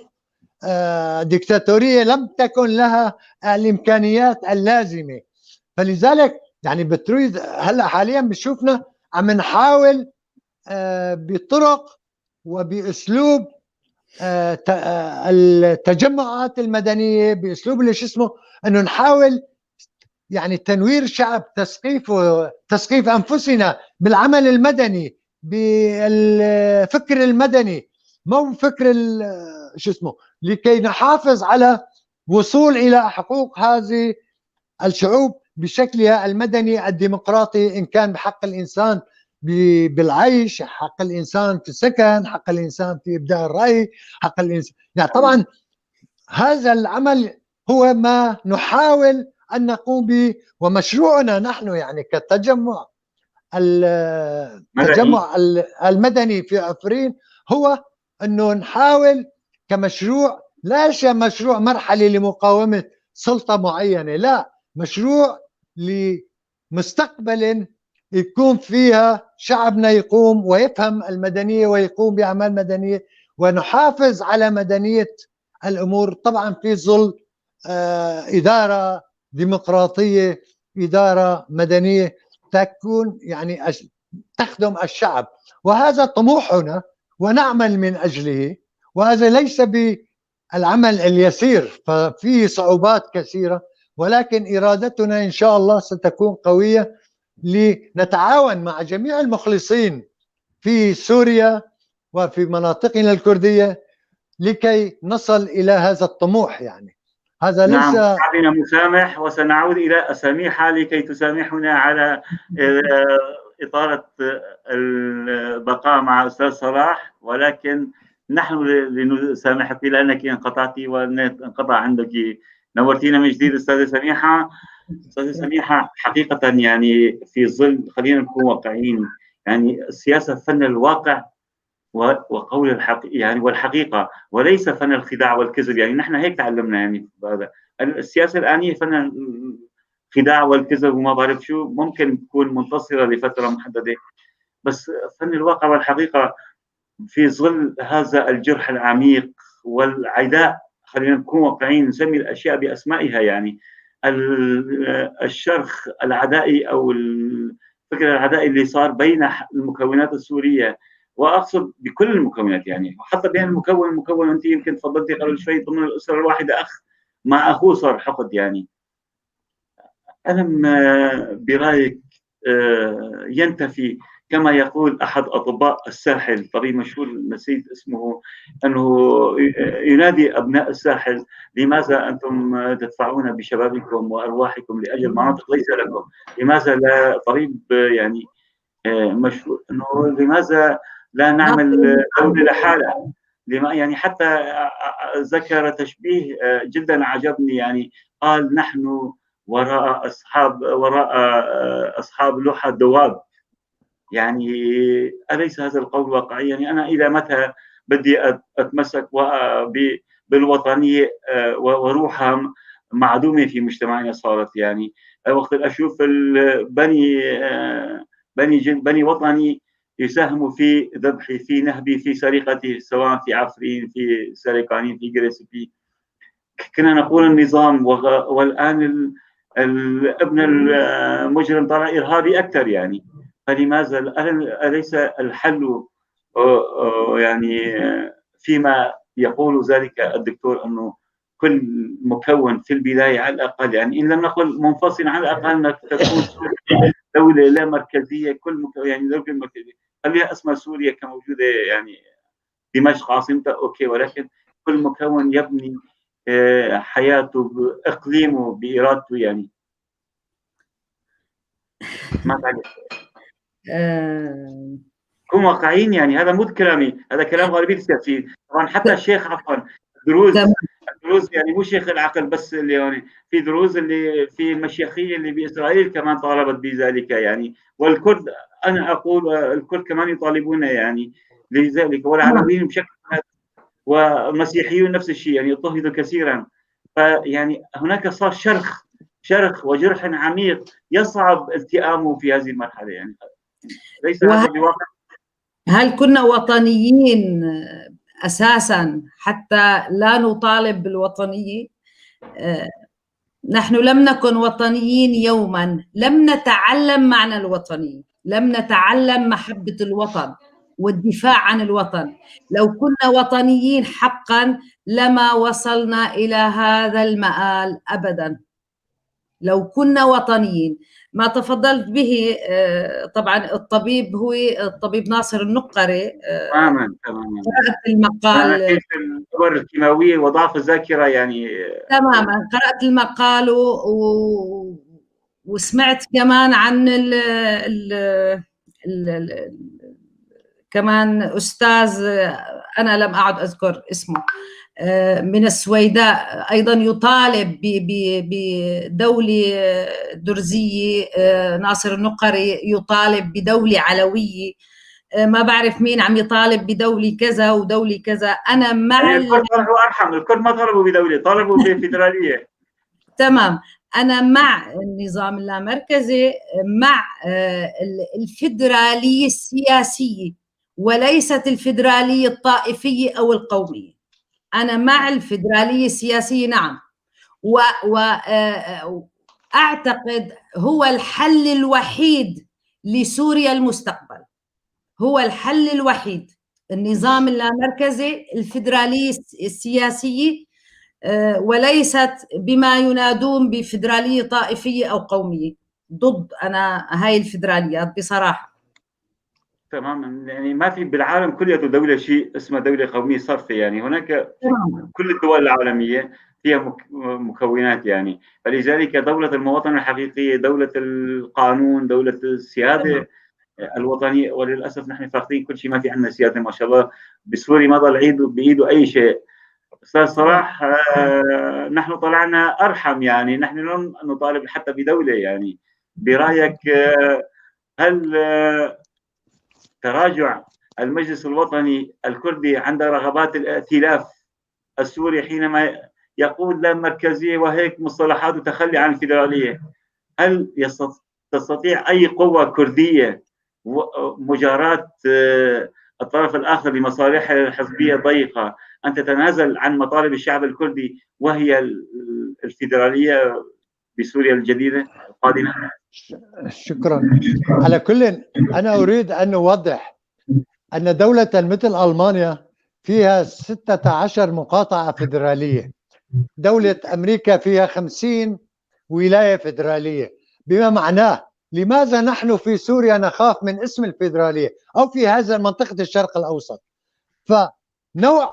ديكتاتورية لم تكن لها الإمكانيات اللازمة. فلذلك يعني بتريد هلا حاليا بتشوفنا عم نحاول بطرق وبأسلوب التجمعات المدنية، بأسلوب اللي شو اسمه، أنه نحاول يعني تنوير الشعب، تثقيفه، تثقيف أنفسنا بالعمل المدني، بالفكر المدني، مو فكر شو اسمه، لكي نحافظ على وصول إلى حقوق هذه الشعوب بشكلها المدني الديمقراطي، إن كان بحق الإنسان بالعيش، حق الإنسان في السكن، حق الإنسان في إبداء الرأي، حق الإنسان يعني. طبعا هذا العمل هو ما نحاول أن نقوم به، ومشروعنا نحن يعني كتجمع التجمع المدني في عفرين هو أنه نحاول كمشروع، لا مشروع مرحلي لمقاومة سلطة معينة، لا، مشروع لمستقبل يكون فيها شعبنا يقوم ويفهم المدنية ويقوم بأعمال مدنية، ونحافظ على مدنية الأمور، طبعا في ظل إدارة ديمقراطية، إدارة مدنية تكون يعني تخدم الشعب. وهذا طموحنا ونعمل من أجله، وهذا ليس بالعمل اليسير، ففيه صعوبات كثيرة، ولكن إرادتنا إن شاء الله ستكون قوية لنتعاون مع جميع المخلصين في سوريا وفي مناطقنا الكردية لكي نصل إلى هذا الطموح. يعني هذا ليس، نعم، شعبنا مسامح، وسنعود إلى سميحة لكي تسامحنا على إطالة البقاء مع أستاذ صلاح، ولكن نحن لنسامحك لأنك انقطعتي وانقطع عندك. نورتينا من جديد أستاذة سميحة. أستاذة سميحة، حقيقة يعني في ظل، خلينا نكون واقعيين، يعني السياسة فن الواقع وقول الحق يعني والحقيقة، وليس فن الخداع والكذب. يعني نحن هيك تعلمنا، يعني هذا السياسة الآنية فن الخداع والكذب وما بعرف شو، ممكن تكون منتصرة لفترة محددة، بس فن الواقع والحقيقة في ظل هذا الجرح العميق والعداء، خلينا نكون واقعيين نسمي الأشياء بأسمائها، يعني الشرخ العدائي أو الفكر العدائي اللي صار بين المكونات السورية، وأقصد بكل المكونات يعني، وحتى بين المكون والمكون. أنت يمكن تفضلتي قبل شوي ضمن الأسرة الواحدة أخ مع أخوه صار حقد. يعني ألم برأيك ينتفي كما يقول أحد أطباء الساحل، طبيب مشهور نسيت اسمه، أنه ينادي أبناء الساحل: لماذا أنتم تدفعون بشبابكم وأرواحكم لأجل مناطق ليس لكم؟ لماذا لا، طبيب يعني مشهور، أنه لماذا لا نعمل دولة لحالها؟ يعني حتى ذكر تشبيه جدا عجبني، يعني قال: نحن وراء أصحاب لوحة الدواب. يعني أليس هذا القول واقعيا؟ يعني أنا إلى متى بدي أتمسك بالوطنية وروحها معدومة في مجتمعنا صارت؟ يعني وقت أشوف بني وطني يساهموا في ذبحي، في نهبي، في سرقتي، سواء في عفرين، في سرقانين، في جريسبي، كنا نقول النظام، والآن الابن المجرم طلع إرهابي أكثر. يعني فلماذا أليس الحل يعني فيما يقول ذلك الدكتور أنه كل مكون في البداية على الأقل، يعني إن لم نقل منفصل على الأقل تكون دولة لا مركزية، كل مكون يعني دولة مركزية، خليها اسمها سوريا كموجودة، يعني دمشق عاصمتها okay، ولكن كل مكون يبني حياته بإقليمه بإرادته. يعني ما تعليق؟ كون واقعيين، يعني هذا مو كلامي، هذا كلام غالبية السياسيين طبعا، حتى الشيخ عفوا دروز، دروز يعني مو شيخ العقل بس اللي يعني في دروز اللي في المشيخيه اللي باسرائيل كمان طالبت بذلك يعني، والكرد انا اقول الكرد كمان يطالبون يعني لذلك، والعلويين بشكل، والمسيحيون نفس الشيء، يعني اضطهدوا كثيرا، فيعني هناك صار شرخ وجرح عميق يصعب التئامه في هذه المرحلة، يعني ليس هذا بواقع. هل كنا وطنيين اساسا حتى لا نطالب بالوطنيه؟ نحن لم نكن وطنيين يوما، لم نتعلم معنى الوطنية، لم نتعلم محبة الوطن والدفاع عن الوطن. لو كنا وطنيين حقا لما وصلنا الى هذا المآل ابدا، لو كنا وطنيين. ما تفضلت به طبعا الطبيب هو الطبيب ناصر النقري. تماما تماما. قرأت المقال، كيف الصور الكيماوية وضعف الذاكرة يعني. تماما، قرأت المقال وسمعت كمان عن ال ال ال ال كمان أستاذ أنا لم أعد أذكر اسمه من السويداء أيضا يطالب بدولة درزية، ناصر النقري يطالب بدولة علوية، ما بعرف مين عم يطالب بدولة كذا ودولة كذا. أنا مع يعني الكرد طلبوا أرحم، الكرد ما طلبوا بدولة، طلبوا بفيدرالية. تمام، أنا مع النظام اللامركزي، مع الفيدرالية السياسية وليست الفيدرالية الطائفية أو القومية. أنا مع الفيدرالية السياسية نعم، وأعتقد هو الحل الوحيد لسوريا المستقبل، هو الحل الوحيد، النظام اللامركزي، الفيدرالية السياسية، وليست بما ينادون بفيدرالية طائفية أو قومية. ضد أنا هاي الفيدراليات بصراحة. تماما، يعني ما في بالعالم كله دولة شيء اسمها دولة قومية صرفة، يعني هناك كل الدول العالمية فيها مكونات يعني، فلذلك دولة المواطنة الحقيقية، دولة القانون، دولة السيادة الوطنية، وللأسف نحن فاقدين كل شيء، ما في عندنا سيادة ما شاء الله. بسوريا ما ضل عيده بإيده أي شيء. أستاذ صلاح، نحن طلعنا أرحم، يعني نحن لم نطالب حتى بدولة. يعني برأيك هل تراجع المجلس الوطني الكردي عند رغبات الائتلاف السوري حينما يقول لا مركزية وهيك مصطلحات وتخلي عن الفيدرالية، هل تستطيع أي قوة كردية مجاراة الطرف الآخر لمصالحها الحزبية الضيقة أن تتنازل عن مطالب الشعب الكردي وهي الفيدرالية بسوريا الجديدة القادمة؟ شكرا. على كل أنا أريد أن أوضح أن دولة مثل ألمانيا فيها 16 مقاطعة فيدرالية، دولة أمريكا فيها 50 ولاية فيدرالية، بما معناه لماذا نحن في سوريا نخاف من اسم الفيدرالية أو في هذا منطقة الشرق الأوسط؟ فنوع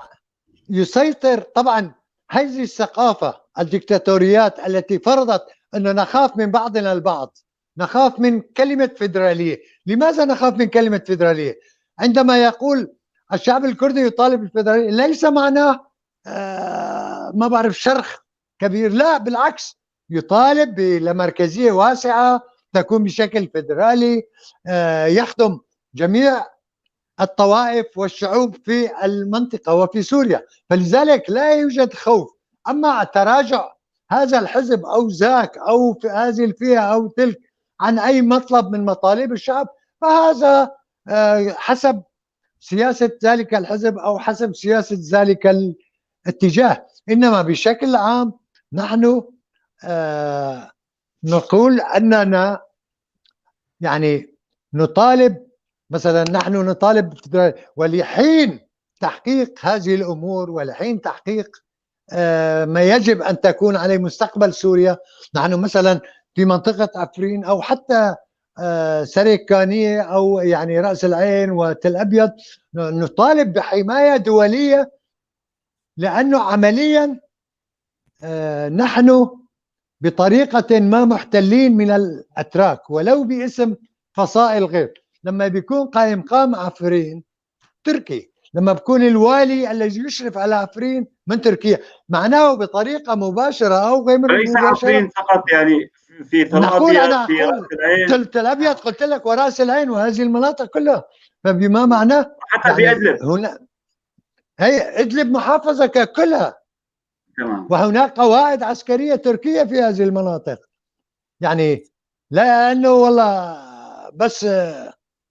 يسيطر طبعا هذه الثقافة الدكتاتوريات التي فرضت أنه نخاف من بعضنا البعض، نخاف من كلمة فيدرالية. لماذا نخاف من كلمة فيدرالية؟ عندما يقول الشعب الكردي يطالب بالفيدرالية ليس معناه ما بعرف شرخ كبير، لا بالعكس، يطالب بلامركزية واسعة تكون بشكل فيدرالي يخدم جميع الطوائف والشعوب في المنطقة وفي سوريا، فلذلك لا يوجد خوف. أما تراجع هذا الحزب أو ذاك أو في هذه الفئة أو تلك عن أي مطلب من مطالب الشعب فهذا حسب سياسة ذلك الحزب أو حسب سياسة ذلك الاتجاه. إنما بشكل عام نحن نقول أننا يعني نطالب، مثلا نحن نطالب ولحين تحقيق هذه الأمور ولحين تحقيق ما يجب أن تكون عليه مستقبل سوريا. نحن مثلا في منطقة عفرين أو حتى سريكانية أو يعني رأس العين وتل أبيض نطالب بحماية دولية، لأنه عمليا نحن بطريقة ما محتلين من الأتراك ولو باسم فصائل غير. لما بيكون قائم عفرين تركي، لما بكون الوالي الذي يشرف على عفرين من تركيا، معناه بطريقة مباشرة أو غير ليس مباشرة. عفرين فقط، يعني في تل أبيض، في رأس العين، تل أبيض قلت لك، ورأس العين وهذه المناطق كلها. فبما معناه حتى يعني في إدلب، هنا هي إدلب محافظة كلها. تمام. وهناك قواعد عسكرية تركية في هذه المناطق، يعني لا أنه والله بس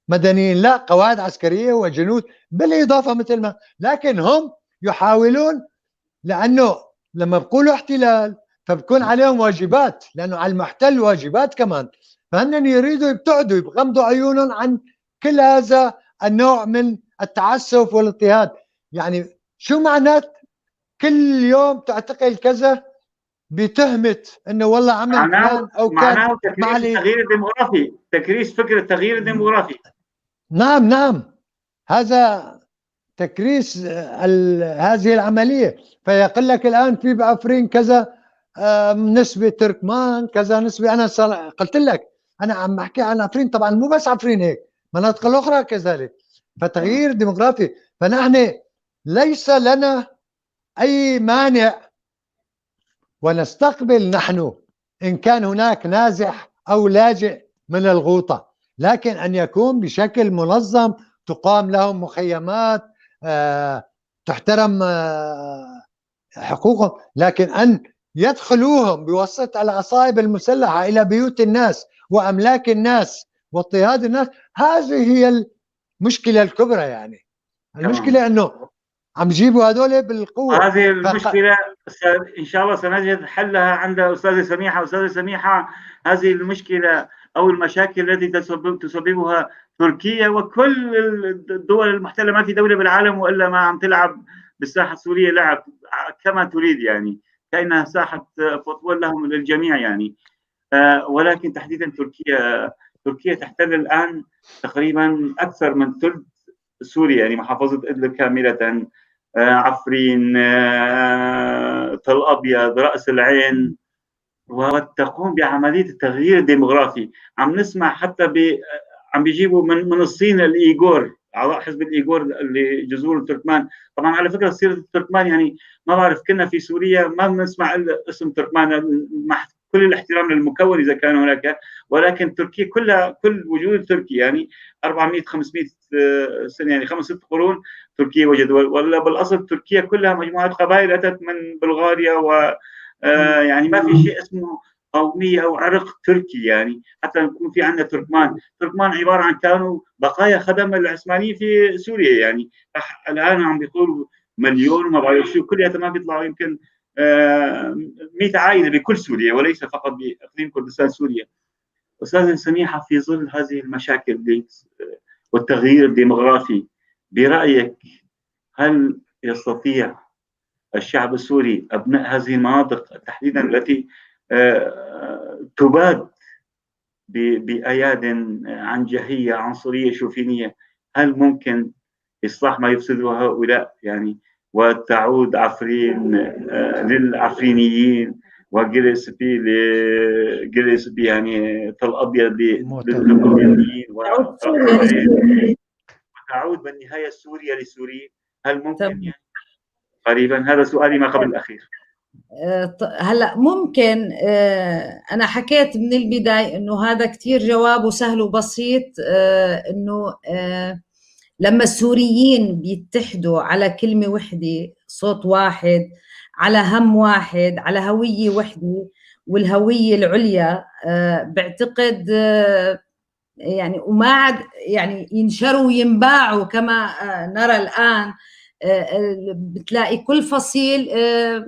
مدنيين، لا، قواعد عسكرية وجنود بالإضافة مثل ما، لكن هم يحاولون، لأنه لما بقولوا احتلال فبكون عليهم واجبات، لأنه على المحتل واجبات كمان، فهن يريدوا يبتعدوا، يغمضوا عيونهم عن كل هذا النوع من التعسف والاضطهاد. يعني شو معنات كل يوم تعتقل كذا بتهمة انه والله عمل فلان او كان، معناه تكريس التغيير الديموغرافي، تكريس فكرة التغيير الديموغرافي. نعم نعم، هذا تكريس هذه العملية. فيقول لك الآن في بعفرين كذا نسبة تركمان، كذا نسبة. أنا قلت لك أنا عم أحكي عن عفرين، طبعا مو بس عفرين هيك، مناطق الأخرى كذلك. فتغيير ديموغرافي. فنحن ليس لنا أي مانع ونستقبل نحن إن كان هناك نازح أو لاجئ من الغوطة، لكن أن يكون بشكل منظم، تقام لهم مخيمات، تحترم حقوقهم. لكن أن يدخلوهم بواسطة العصائب المسلحة إلى بيوت الناس وأملاك الناس واضطهاد الناس، هذه هي المشكلة الكبرى. يعني المشكلة أنه عم يجيبوا هذول بالقوة. هذه المشكلة إن شاء الله سنجد حلها عند أستاذة سميحة. أستاذة سميحة، هذه المشكلة أو المشاكل التي تسببها تركيا وكل الدول المحتلة، ما في دولة بالعالم وإلا ما عم تلعب بالساحة السورية لعب كما تريد، يعني كأنها ساحة فوتبول لهم للجميع يعني. ولكن تحديدا تركيا تحتل الآن تقريبا أكثر من ثلث سوريا، يعني محافظة إدلب كاملة، عفرين، تل أبيض، رأس العين، وتقوم بعملية التغيير الديموغرافي. عم نسمع حتى عم بيجيبوا من الصين الإيغور، أعضاء حزب الإيغور اللي جذور التركمان. طبعا على فكرة سيرة التركمان يعني ما بعرف، كنا في سوريا ما بنسمع إلا اسم تركمان، مع كل الاحترام للمكون إذا كان هناك، ولكن تركيا كلها، كل وجود تركي يعني 400 500 سنة، يعني 5 6 قرون تركيا وجد، ولا بالأصل تركيا كلها مجموعة قبائل أتت من بلغاريا، و يعني ما في شيء اسمه قومية أو عرق تركي، يعني حتى يكون في عندنا تركمان. تركمان عبارة عن كانوا بقايا خدم العثمانيين في سوريا، يعني الآن عم بيقولوا مليون وما بعرف شو، كلياتهم ما بيطلعوا يمكن 100 عائلة بكل سوريا وليس فقط بإقليم كردستان سوريا. أستاذة سميحة، في ظل هذه المشاكل والتغيير الديموغرافي، برأيك هل يستطيع الشعب السوري أبناء هذه المناطق تحديدا التي تباد بأياد عنجهية عنصرية شوفينية، هل ممكن إصلاح ما يفسده هؤلاء يعني، وتعود عفرين للعفرينيين وجريسبي لجريسبي، يعني تل أبيض للأبيضيين، وتعود بالنهاية سوريا لسوريين؟ هل ممكن يعني قريبا؟ هذا سؤالي ما قبل الأخير. هلا ممكن. أنا حكيت من البداية إنه هذا كتير جوابه سهل وبسيط، إنه لما السوريين بيتحدوا على كلمة وحدة، صوت واحد، على هم واحد، على هوية وحدة والهوية العليا، بعتقد يعني وما عاد يعني ينشروا وينباعوا كما نرى الآن. بتلاقي كل فصيل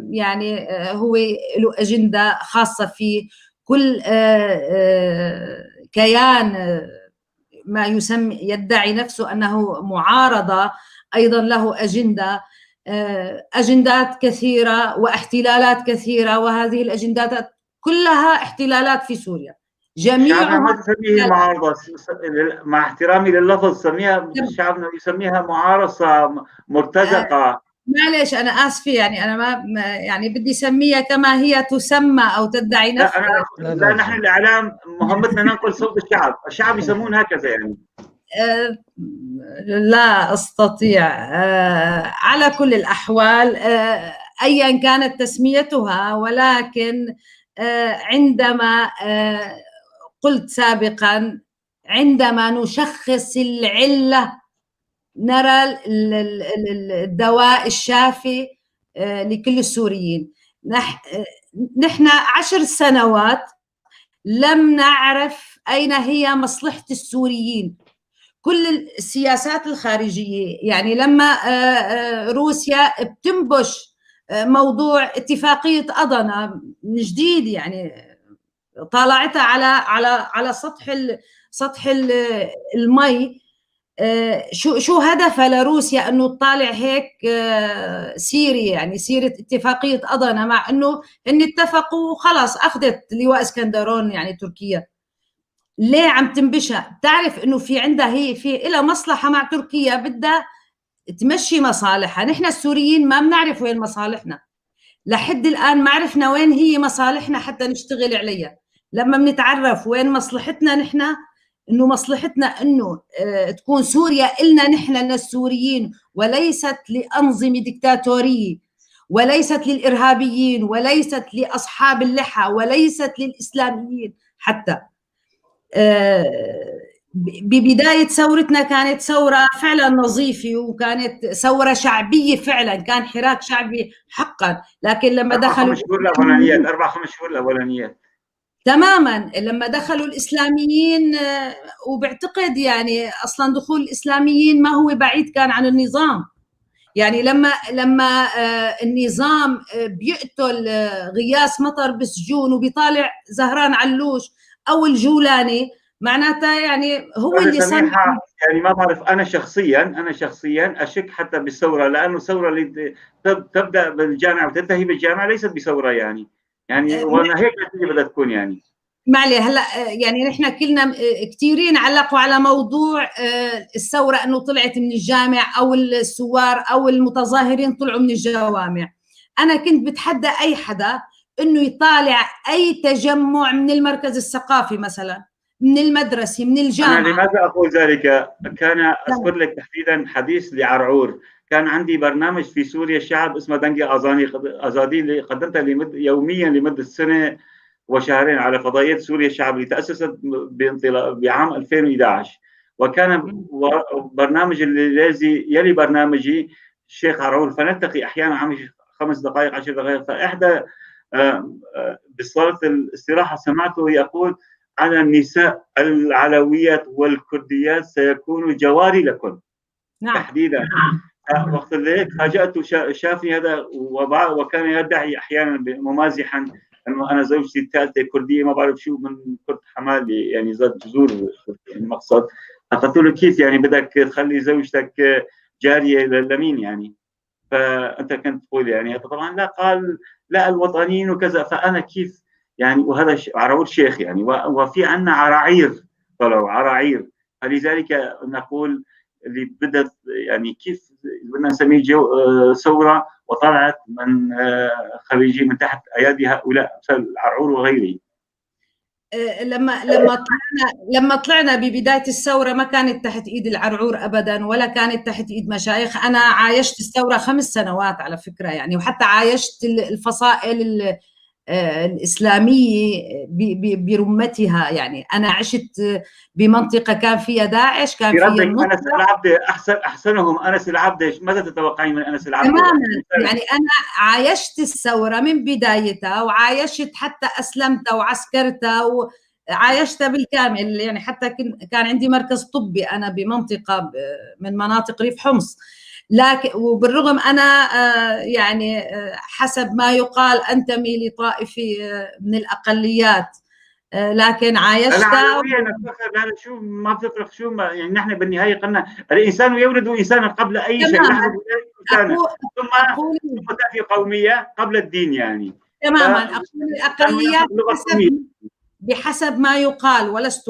يعني هو له أجندة خاصة فيه، كل كيان ما يسمي يدعي نفسه أنه معارضة أيضا له أجندة. أجندات كثيرة واحتلالات كثيرة، وهذه الأجندات كلها احتلالات في سوريا جميعها. ما تسميه معارضة، مع احترامي لللفظ، سميها شعبنا يسميها معارضة مرتزقة. معلش أنا آسفة، يعني أنا ما يعني بدي سميها كما هي تسمى أو تدعي نفسها. لا نحن الإعلام مهمتنا ننقل صوت الشعب، الشعب يسمون هكذا يعني. لا أستطيع. على كل الأحوال أيا كانت تسميتها، ولكن عندما قلت سابقا عندما نشخص العلة نرى الدواء الشافي لكل السوريين. نحن 10 سنوات لم نعرف أين هي مصلحة السوريين. كل السياسات الخارجية، يعني لما روسيا بتنبش موضوع اتفاقية أضنة من جديد، يعني طالعتها على على على سطح المي، شو هدفها لروسيا انه تطالع هيك سيرة، يعني سيرة اتفاقية أضنة، مع انه هن اتفقوا وخلص اخذت لواء اسكندرون يعني تركيا. ليه عم تنبشها؟ بتعرف انه في عندها هي في لها مصلحة مع تركيا، بدها تمشي مصالحها. نحن السوريين ما بنعرف وين مصالحنا لحد الآن، ما عرفنا وين هي مصالحنا حتى نشتغل عليها. لما بنتعرف وين مصلحتنا نحن، انه مصلحتنا انه تكون سوريا إلنا نحن للسوريين، وليست لأنظمة ديكتاتورية، وليست للإرهابيين، وليست لأصحاب اللحى، وليست للإسلاميين حتى. ببداية ثورتنا كانت ثورة فعلا نظيفة، وكانت ثورة شعبية فعلا، كان حراك شعبي حقا. لكن لما دخلوا 4-5 شهور الأولانيات تماما، لما دخلوا الإسلاميين، وبعتقد يعني أصلا دخول الإسلاميين ما هو بعيد كان عن النظام. يعني لما النظام بيقتل غياث مطر بالسجون وبيطالع زهران علوش أو الجولاني، معناتها يعني هو اللي صنع. يعني ما بعرف، أنا شخصيا أشك حتى بالثورة، لأنه الثورة اللي تبدأ بالجامعة وتنتهي بالجامعة ليست بثورة يعني وانا هيك النتيجة بدها تكون يعني. معلي هلا يعني نحن كلنا كثيرين علقوا على موضوع الثورة انه طلعت من الجامع، او الثوار او المتظاهرين طلعوا من الجوامع. انا كنت بتحدى اي حدا انه يطالع اي تجمع من المركز الثقافي مثلا، من المدرسة، من الجامعة. انا لماذا اقول ذلك؟ كان اذكر لك تحديدا حديث لعرعور، كان عندي برنامج في سوريا الشعب اسمه دنجي أزادي، اللي قدمتها يوميا لمدة سنة وشهرين على فضائية سوريا الشعب اللي تأسست بعام 2011. وكان برنامج الذي يلي برنامجي الشيخ عرعور، فنلتقي أحيانا عم 5 دقائق 10 دقائق. فإحدى بصالة الاستراحة سمعته يقول: على النساء العلويات والكرديات سيكون جواري لكم. نعم. تحديدا وقت اللي فاجأته، شافني هذا، وكان يدعي احيانا ممازحا انه انا زوجتي الثالثة كرديه، ما بعرف شو من كرد حمالي، يعني ذات جذور المقصد. فقلت له كيف يعني بدك تخلي زوجتك جارية لمين يعني؟ فانت كنت تقول يعني طبعا لا، قال لا الوطنيين وكذا. فانا كيف يعني؟ وهذا عرعور شيخ يعني، وفي عندنا عراعير، طلعوا عراعير. فلذلك نقول اللي بدت يعني كيف بدنا نسميه ثورة، وطلعت من خريجين من تحت ايادي هؤلاء مثل العرعور وغيره. لما طلعنا ببداية الثورة ما كانت تحت ايد العرعور ابدا، ولا كانت تحت ايد مشايخ. انا عايشت الثورة 5 سنوات على فكرة يعني، وحتى عايشت الفصائل الإسلامية برمتها. يعني أنا عشت بمنطقة كان فيها داعش، كان فيها أنس العبدة، أحسنهم أنس العبدة. ماذا تتوقعين من أنس العبدة؟ تماما، يعني أنا عايشت الثورة من بدايتها، وعايشت حتى أسلمتها وعسكرتها، وعايشتها بالكامل. يعني حتى كان عندي مركز طبي أنا بمنطقة من مناطق ريف حمص. لكن وبالرغم أنا يعني حسب ما يقال أنتمي لطائفة من الأقليات، لكن عايشتها. لا شو ما بتفرق، شو ما يعني نحن بالنهاية قلنا الانسان يولد انسانا قبل اي شيء، نحن ثم تاتي قومية قبل الدين يعني. تماما. اقول الاقليات بحسب ما يقال، ولست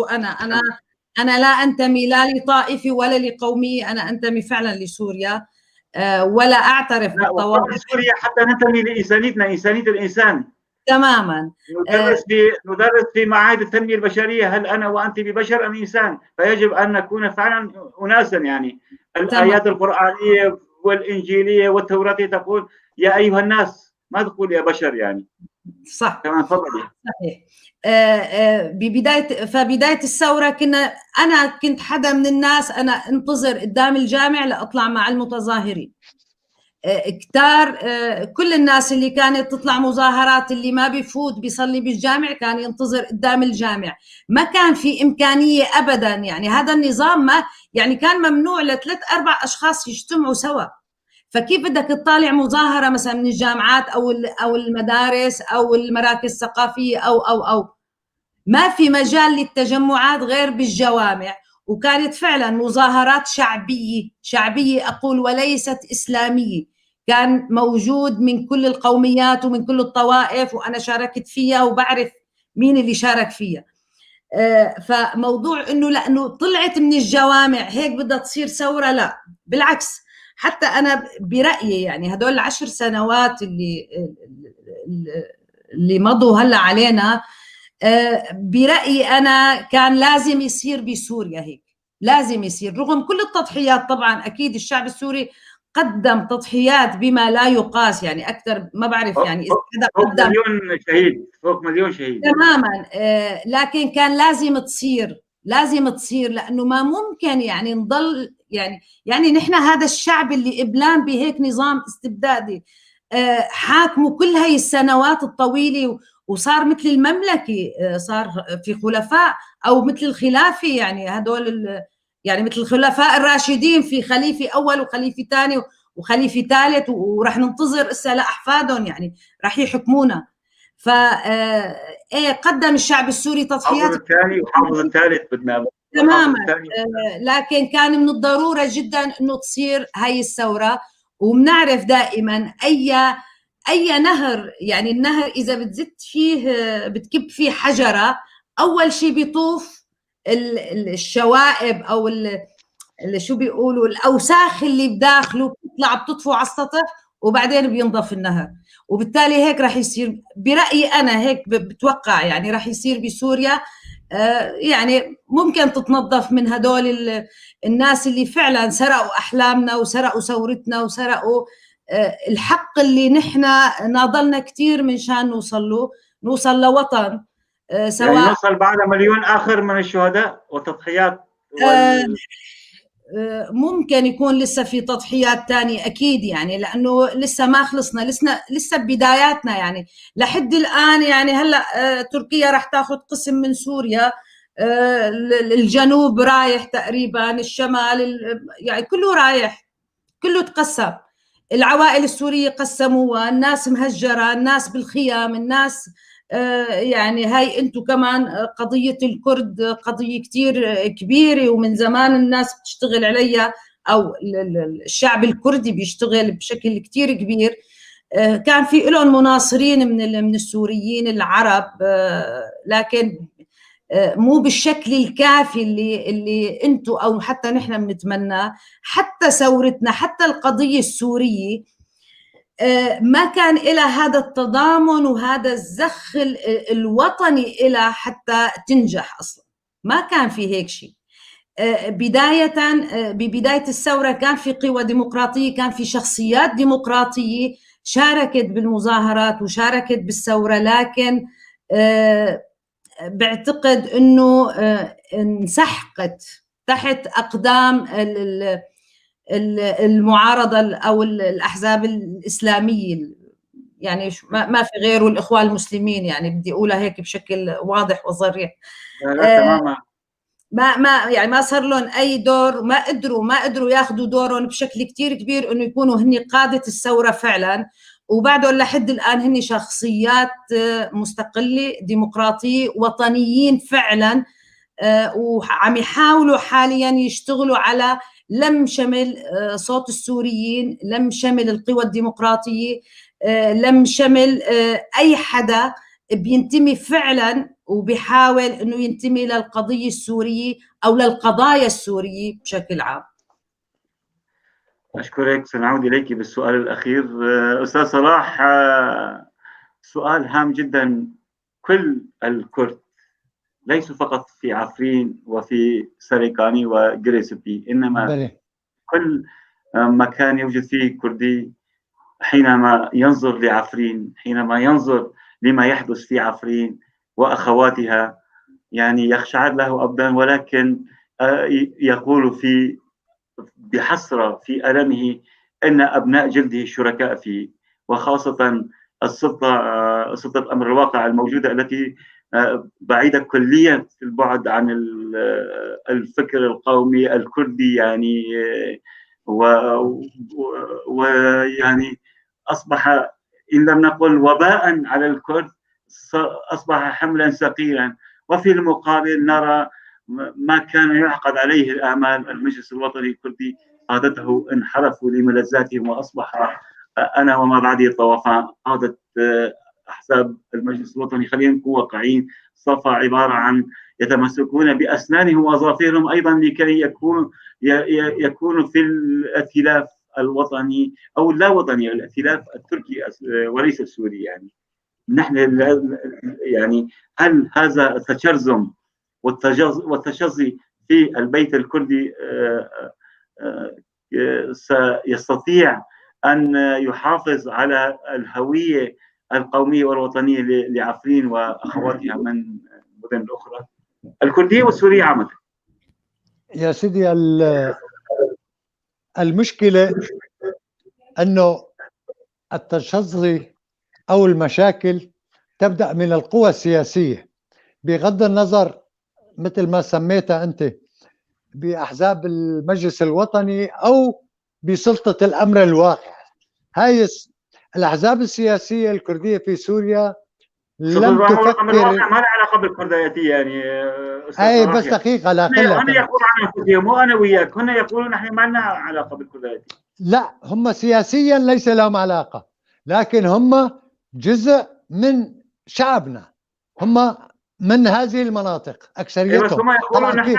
انا لا انتمي لا لطائفة ولا لقوميه، انا انتمي فعلا لسوريا ولا اعترف بالطوائف. سوريا حتى ننتمي لانسانيتنا، انسانيه الانسان. تماما. ندرس في معاهد التنمية البشرية، هل انا وانت ببشر ام انسان؟ فيجب ان نكون فعلا اناسا يعني. الايات القرانية والانجيليه والتوراتيه تقول يا ايها الناس، ما تقول يا بشر يعني. صح، تمام، تفضلي. صحيح. فبداية الثورة انا كنت حدا من الناس، انا انتظر قدام الجامع لاطلع مع المتظاهرين. كتار، كل الناس اللي كانت تطلع مظاهرات، اللي ما بيفوت بيصلي بالجامع كان ينتظر قدام الجامع. ما كان في إمكانية أبدا، يعني هذا النظام ما يعني كان ممنوع لثلاث أربع أشخاص يجتمعوا سوا، فكيف بدك تطالع مظاهرة مثلا من الجامعات أو المدارس أو المراكز الثقافية أو أو أو ما في مجال للتجمعات غير بالجوامع. وكانت فعلا مظاهرات شعبية، شعبية أقول وليست إسلامية، كان موجود من كل القوميات ومن كل الطوائف، وأنا شاركت فيها وبعرف مين اللي شارك فيها. فموضوع إنه لأنه طلعت من الجوامع هيك بدها تصير ثورة، لا بالعكس. حتى أنا برأيي يعني هدول ال10 سنوات اللي مضوا هلا علينا، برأيي أنا كان لازم يصير بسوريا هيك، لازم يصير رغم كل التضحيات. طبعا أكيد الشعب السوري قدم تضحيات بما لا يقاس، يعني أكثر ما بعرف يعني إذا حدا قدم فوق مليون شهيد، فوق مليون شهيد تماما. لكن كان لازم تصير، لازم تصير، لأنه ما ممكن يعني نضل يعني نحن هذا الشعب اللي قبلان بهيك نظام استبدادي حاكمه كل هاي السنوات الطويلة، وصار مثل المملكة، صار في خلفاء أو مثل الخلافة، يعني هدول يعني مثل الخلفاء الراشدين، في خليفة أول وخليفة ثاني وخليفة ثالث، ورح ننتظر هسه لأحفادهم يعني رح يحكمونا. ف ايه قدم الشعب السوري تضحيات، حافظ الثاني وحافظ الثالث بدنا تماما. لكن كان من الضرورة جدا انه تصير هاي الثورة. وبنعرف دائما اي نهر، يعني النهر اذا بتزت فيه، بتكب فيه حجرة، اول شيء بيطوف الشوائب او اللي شو بيقولوا الاوساخ اللي بداخله، بتطلع بتطفو على السطح وبعدين بينضف النهر. وبالتالي هيك رح يصير برأيي انا، هيك بتوقع يعني رح يصير بسوريا. يعني ممكن تتنظف من هدول الناس اللي فعلا سرقوا احلامنا وسرقوا ثورتنا وسرقوا الحق اللي نحن ناضلنا كثير من شان نوصل له، نوصل لوطن سواء يعني نوصل بعد مليون اخر من الشهداء والتضحيات ممكن يكون لسه في تضحيات تانية أكيد، يعني لأنه لسه ما خلصنا، لسه ببداياتنا يعني لحد الآن. يعني هلأ تركيا رح تاخذ قسم من سوريا، الجنوب رايح تقريبا، الشمال يعني كله رايح، كله تقسم. العوائل السورية قسموها، الناس مهجرة، الناس بالخيام، الناس يعني هاي انتو كمان قضية الكرد قضية كتير كبيرة، ومن زمان الناس بتشتغل عليها، أو الشعب الكردي بيشتغل بشكل كتير كبير. كان في لهم مناصرين من السوريين العرب، لكن مو بالشكل الكافي اللي انتو أو حتى نحن بنتمناه. حتى ثورتنا، حتى القضية السورية ما كان إلها هذا التضامن وهذا الزخ الوطني إلها حتى تنجح أصلا، ما كان في هيك شيء. بداية ببداية الثورة كان في قوى ديمقراطية، كان في شخصيات ديمقراطية شاركت بالمظاهرات وشاركت بالثورة، لكن بعتقد أنه انسحقت تحت أقدام المعارضة أو الأحزاب الإسلامية، يعني ما في غيره الإخوان المسلمين، يعني بدي أقولها هيك بشكل واضح وصريح. تماما. ما يعني ما صار لهم أي دور، ما قدروا ياخذوا دورهم بشكل كتير كبير إنه يكونوا هني قادة الثورة فعلا. وبعدهم لحد الآن هن شخصيات مستقلة ديمقراطية وطنيين فعلا، وعم يحاولوا حاليا يشتغلوا على لم شمل صوت السوريين، لم شمل القوى الديمقراطية، لم شمل أي حدا بينتمي فعلا وبيحاول أنه ينتمي للقضية السورية أو للقضايا السورية بشكل عام. أشكرك. سنعود إليك بالسؤال الأخير. أستاذ صلاح، سؤال هام جدا. كل الكرد ليسوا فقط في عفرين وفي سريكاني وغريسبي، إنما كل مكان يوجد فيه كردي حينما ينظر لعفرين، حينما ينظر لما يحدث في عفرين وأخواتها، يعني يخشعر له أبدان، ولكن يقول بحسرة في ألمه أن أبناء جلده شركاء فيه، وخاصة سلطة الأمر الواقع الموجودة التي بعيدة كليا في البعد عن الفكر القومي الكردي، يعني ويعني أصبح إن لم نقل وباء على الكرد أصبح حملا ثقيلا. وفي المقابل نرى ما كان يعقد عليه الآمال، المجلس الوطني الكردي قادته انحرفوا لملذاتهم، وأصبح أنا وما بعدي الطوفان قادة أحزاب المجلس الوطني، خلينا نكون واقعيين، صفى عبارة عن يتمسكون بأسنانهم وأظافرهم أيضا لكي يكونوا في الائتلاف الوطني أو اللا وطني، الائتلاف التركي وليس السوري. يعني نحن يعني هل هذا التشرذم والتشظي في البيت الكردي سيستطيع أن يحافظ على الهوية القومية والوطنية لعفرين وأخواتها من المدن الأخرى الكردية والسورية عامة؟ يا سيدي، المشكلة أنه التشظي أو المشاكل تبدأ من القوى السياسية، بغض النظر مثل ما سميتها أنت بأحزاب المجلس الوطني أو بسلطة الأمر الواقع. هاي الأحزاب السياسية الكردية في سوريا لم تفكر، الأمر الواقع ما له علاقة بالكردية يعني. أي بس دقيقة، لا هم يقولون عن أنفسهم، مو أنا وياك، هن يقولون نحن ما لنا علاقة بالكردية. لا، هم سياسيا ليس لهم علاقة، لكن هم جزء من شعبنا، هم من هذه المناطق أكثريتهم. طبعا في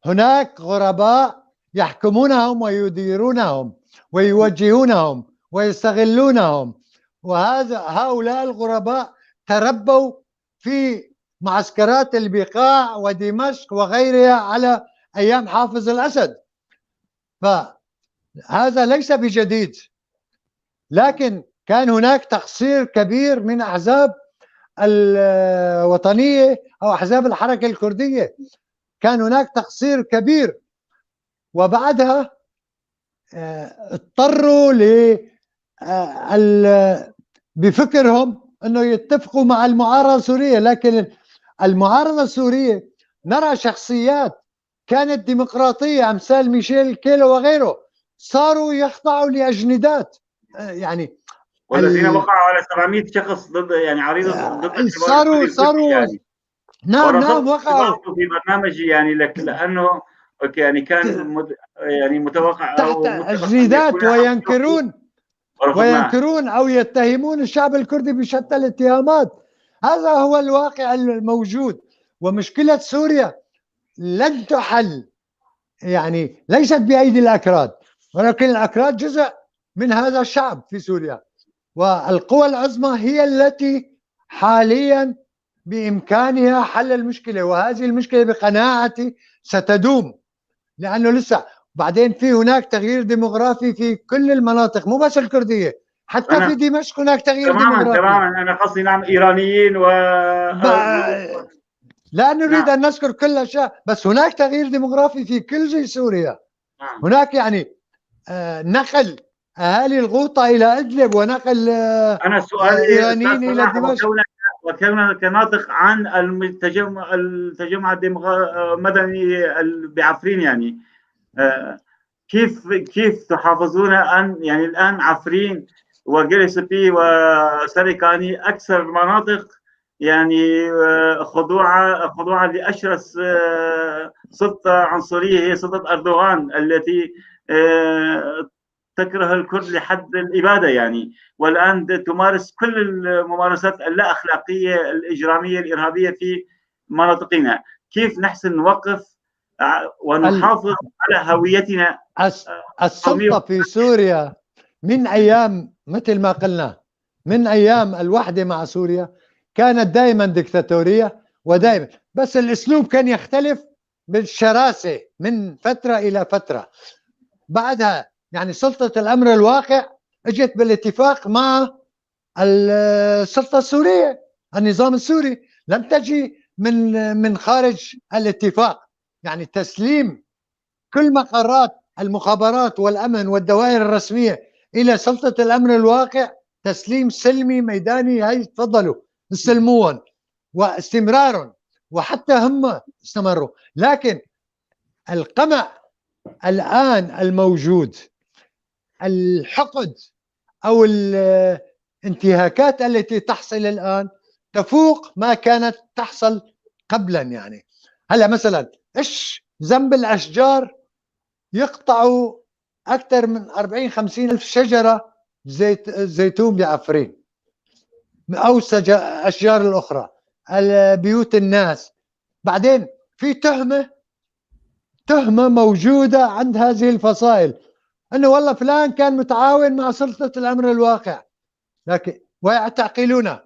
هناك غرباء يحكمونهم ويديرونهم ويوجهونهم ويستغلونهم، وهذا هؤلاء الغرباء تربوا في معسكرات البقاع ودمشق وغيرها على أيام حافظ الأسد، فهذا ليس بجديد. لكن كان هناك تقصير كبير من أحزاب الوطنية أو أحزاب الحركة الكردية، كان هناك تقصير كبير، وبعدها اضطروا بفكرهم أنه يتفقوا مع المعارضة السورية. لكن المعارضة السورية نرى شخصيات كانت ديمقراطية أمثال ميشيل كيلو وغيره صاروا يخضعوا لأجندات، يعني والذين وقعوا على 700 شخص ضد، يعني عريضة ضد صاروا يعني. نعم وقعوا في برنامج، يعني لأنه يعني كان يعني متوقع تحت أجندات، وينكرون أو يتهمون الشعب الكردي بشتى الاتهامات. هذا هو الواقع الموجود. ومشكلة سوريا لن تحل، يعني ليست بأيدي الأكراد، ولكن الأكراد جزء من هذا الشعب في سوريا، والقوى العظمى هي التي حاليا بإمكانها حل المشكلة، وهذه المشكلة بقناعتي ستدوم، لأنه لسه بعدين في هناك تغيير ديموغرافي في كل المناطق، مو بس الكردية، حتى في دمشق هناك تغيير ديموغرافي. تماما، أنا قصدي نعم إيرانيين و لا نريد أن نذكر كل شيء، بس هناك تغيير ديموغرافي في كل شيء سوريا. هناك يعني نقل أهالي الغوطة إلى إدلب، ونقل أنا سؤالي الإيرانيين إلى دمشق. وكونك كناطق عن التجمع المدني بعفرين، يعني كيف تحافظون ان يعني الان عفرين وجريسبي وسريكاني اكثر المناطق يعني خضوعا لاشرس سلطة عنصرية، هي سلطة اردوغان التي تكره الكرد لحد الابادة يعني، والان تمارس كل الممارسات اللا اخلاقية الاجرامية الارهابية في مناطقنا. كيف نحسن نوقف ونحافظ على هويتنا؟ السلطة في سوريا من ايام، مثل ما قلنا، من ايام الوحدة مع سوريا كانت دائما ديكتاتوريه، ودائما بس الاسلوب كان يختلف بالشراسه من فترة الى فترة. بعدها يعني سلطة الامر الواقع اجت بالاتفاق مع السلطة السورية، النظام السوري، لم تجي من خارج الاتفاق. يعني تسليم كل مقرات المخابرات والامن والدوائر الرسمية الى سلطة الامر الواقع تسليم سلمي ميداني، هي تفضلوا استلموهم، واستمرار، وحتى هم استمروا. لكن القمع الآن الموجود، الحقد أو الانتهاكات التي تحصل الآن تفوق ما كانت تحصل قبلا. يعني هلا مثلا ايش ذنب الأشجار يقطعوا أكثر من 40-50 ألف شجرة زيتون بعفرين أو أشجار الأخرى، بيوت الناس. بعدين في تهمة موجودة عند هذه الفصائل أنه والله فلان كان متعاون مع سلطة الأمر الواقع، لكن ويعتقلونه.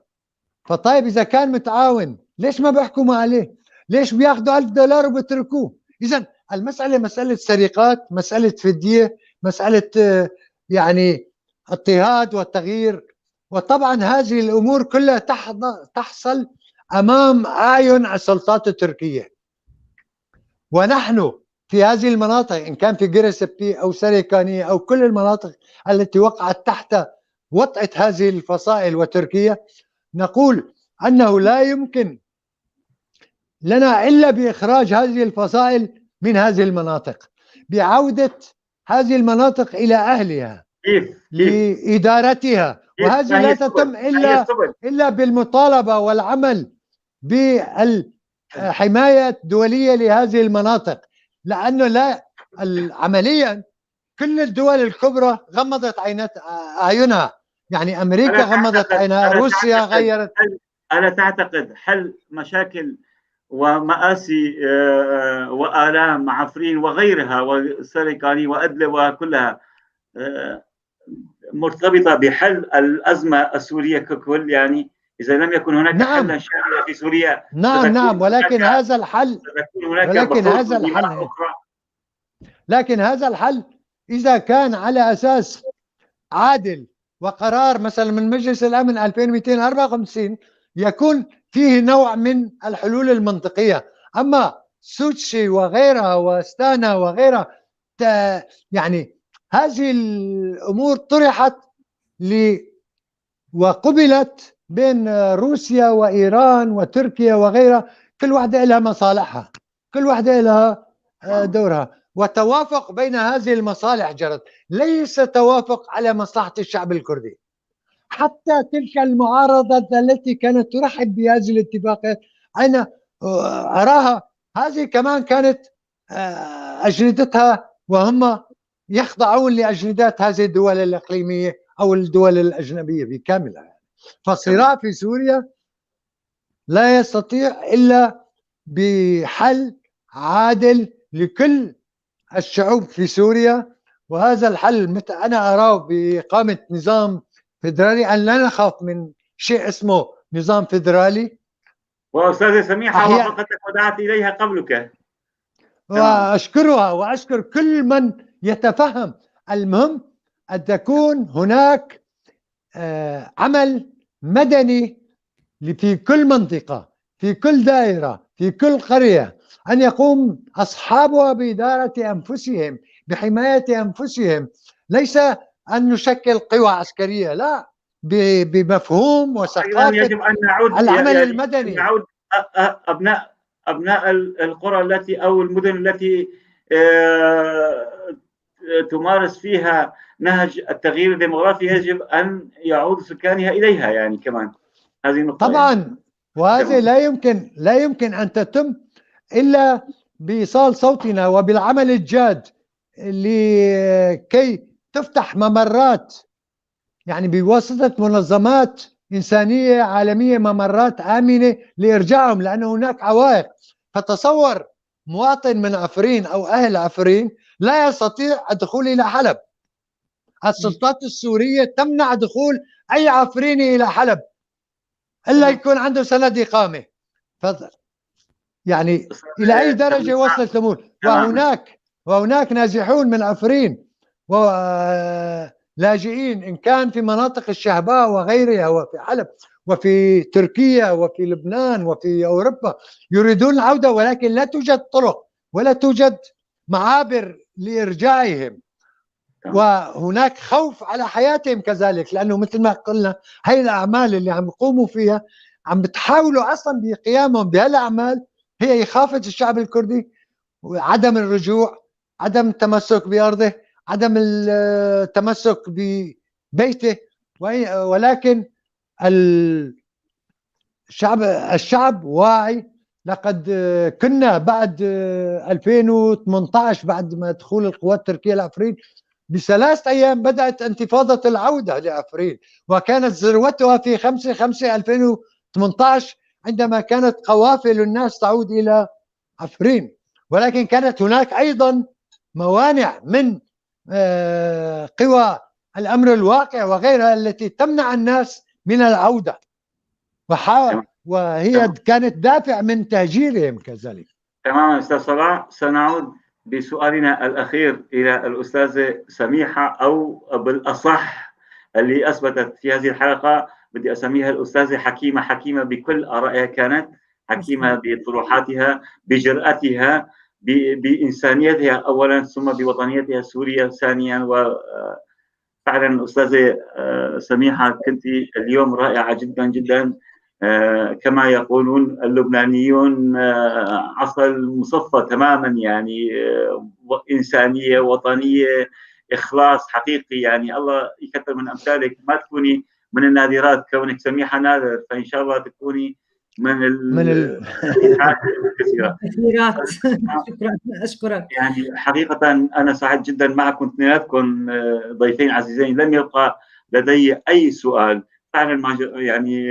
فطيب إذا كان متعاون ليش ما بيحكموا عليه؟ ليش بياخذوا $1000 وبتركوه؟ إذا المسألة مسألة سرقات، مسألة فدية، مسألة يعني اضطهاد والتغيير. وطبعا هذه الأمور كلها تحصل أمام أعين السلطات التركية. ونحن في هذه المناطق إن كان في جريسبي أو سريكانية أو كل المناطق التي وقعت تحت وطأة هذه الفصائل وتركيا، نقول أنه لا يمكن لنا إلا بإخراج هذه الفصائل من هذه المناطق، بعودة هذه المناطق إلى أهلها لإدارتها، وهذه لا تتم إلا بالمطالبة والعمل بالحماية الدولية لهذه المناطق. لأنه لا عمليا كل الدول الكبرى غمضت أعينها، يعني أمريكا غمضت عينها، روسيا غيرت. ألا تعتقد حل مشاكل ومآسي وآلام عفرين وغيرها وسريكاني وأدلب وكلها مرتبطة بحل الأزمة السورية ككل؟ يعني إذا لم يكن هناك نعم. حل شامل في سوريا. نعم نعم، ولكن هذا الحل، ولكن هذا الحل، لكن هذا الحل إذا كان على أساس عادل وقرار مثلا من مجلس الأمن 2254 يكون فيه نوع من الحلول المنطقية. أما سوتشي وغيرها واستانا وغيرها، يعني هذه الأمور طرحت وقبلت بين روسيا وإيران وتركيا وغيرها، كل واحدة لها مصالحها، كل واحدة لها دورها، وتوافق بين هذه المصالح جرت، ليس توافق على مصلحة الشعب الكردي. حتى تلك المعارضة التي كانت ترحب بهذه الاتفاقات أنا أراها هذه كمان كانت أجندتها، وهم يخضعون لأجندات هذه الدول الإقليمية أو الدول الأجنبية بكاملها. فالصراع في سوريا لا يستطيع إلا بحل عادل لكل الشعوب في سوريا، وهذا الحل مثل أنا أراه بإقامة نظام فيدرالي. أن لا نخاف من شيء اسمه نظام فيدرالي. وأستاذة سميحة وافقتك ودعت إليها قبلك، وأشكرها وأشكر كل من يتفهم. المهم أن تكون هناك عمل مدني في كل منطقة، في كل دائرة، في كل قرية، أن يقوم أصحابها بإدارة أنفسهم، بحماية أنفسهم، ليس أن نشكل قوى عسكرية، لا، بمفهوم وثقافة يجب أن نعود العمل المدني. نعود أبناء القرى التي أو المدن التي تمارس فيها نهج التغيير الديموغرافي يجب أن يعود سكانها إليها، يعني كمان هذه النقطة طبعا يعني. وهذه لا يمكن أن تتم إلا بإيصال صوتنا وبالعمل الجاد لكي تفتح ممرات، يعني بواسطة منظمات إنسانية عالمية، ممرات آمنة لإرجاعهم، لأن هناك عوائق. فتصور مواطن من عفرين أو أهل عفرين لا يستطيع الدخول إلى حلب، السلطات السورية تمنع دخول أي عفريني إلى حلب إلا يكون عنده سند إقامة. يعني إلى أي درجة وصلت الأمور؟ وهناك نازحون من عفرين ولاجئين إن كان في مناطق الشهباء وغيرها وفي حلب وفي تركيا وفي لبنان وفي أوروبا، يريدون العودة، ولكن لا توجد طرق ولا توجد معابر لإرجاعهم، وهناك خوف على حياتهم كذلك، لأنه مثل ما قلنا هاي الأعمال اللي عم يقوموا فيها، عم بتحاولوا أصلا بقيامهم بهالأعمال هي إخافة الشعب الكردي وعدم الرجوع، عدم التمسك بأرضه، عدم التمسك ببيته. ولكن الشعب واعي. لقد كنا بعد 2018، بعد ما دخول القوات التركية لعفرين ب3 أيام، بدأت انتفاضة العودة لعفرين، وكانت ذروتها في 5/5/2018 عندما كانت قوافل الناس تعود إلى عفرين. ولكن كانت هناك أيضا موانع من قوى الأمر الواقع وغيرها التي تمنع الناس من العودة، وهي كانت دافع من تهجيرهم كذلك. تماما أستاذ صلاح. سنعود بسؤالنا الأخير إلى الأستاذة سميحة، أو بالأصح اللي أثبتت في هذه الحلقة بدي أسميها الأستاذة حكيمة. حكيمة بكل آرائها، كانت حكيمة بطروحاتها، بجرأتها، بإنسانيتها أولا، ثم بوطنيتها السورية ثانيا. وفعلا أستاذة سميحة كنت اليوم رائعة جدا جدا، كما يقولون اللبنانيون عسل مصفى تماما، يعني إنسانية، وطنية، إخلاص حقيقي. يعني الله يكثر من أمثالك، ما تكوني من النادرات، كونك سميحة نادر، فإن شاء الله تكوني من الكثيرات. شكرا، أشكرك. يعني حقيقة أنا سعيد جدا معكم اثنيناتكم، ضيفين عزيزين. لم يبقى لدي أي سؤال فعلا، ما يعني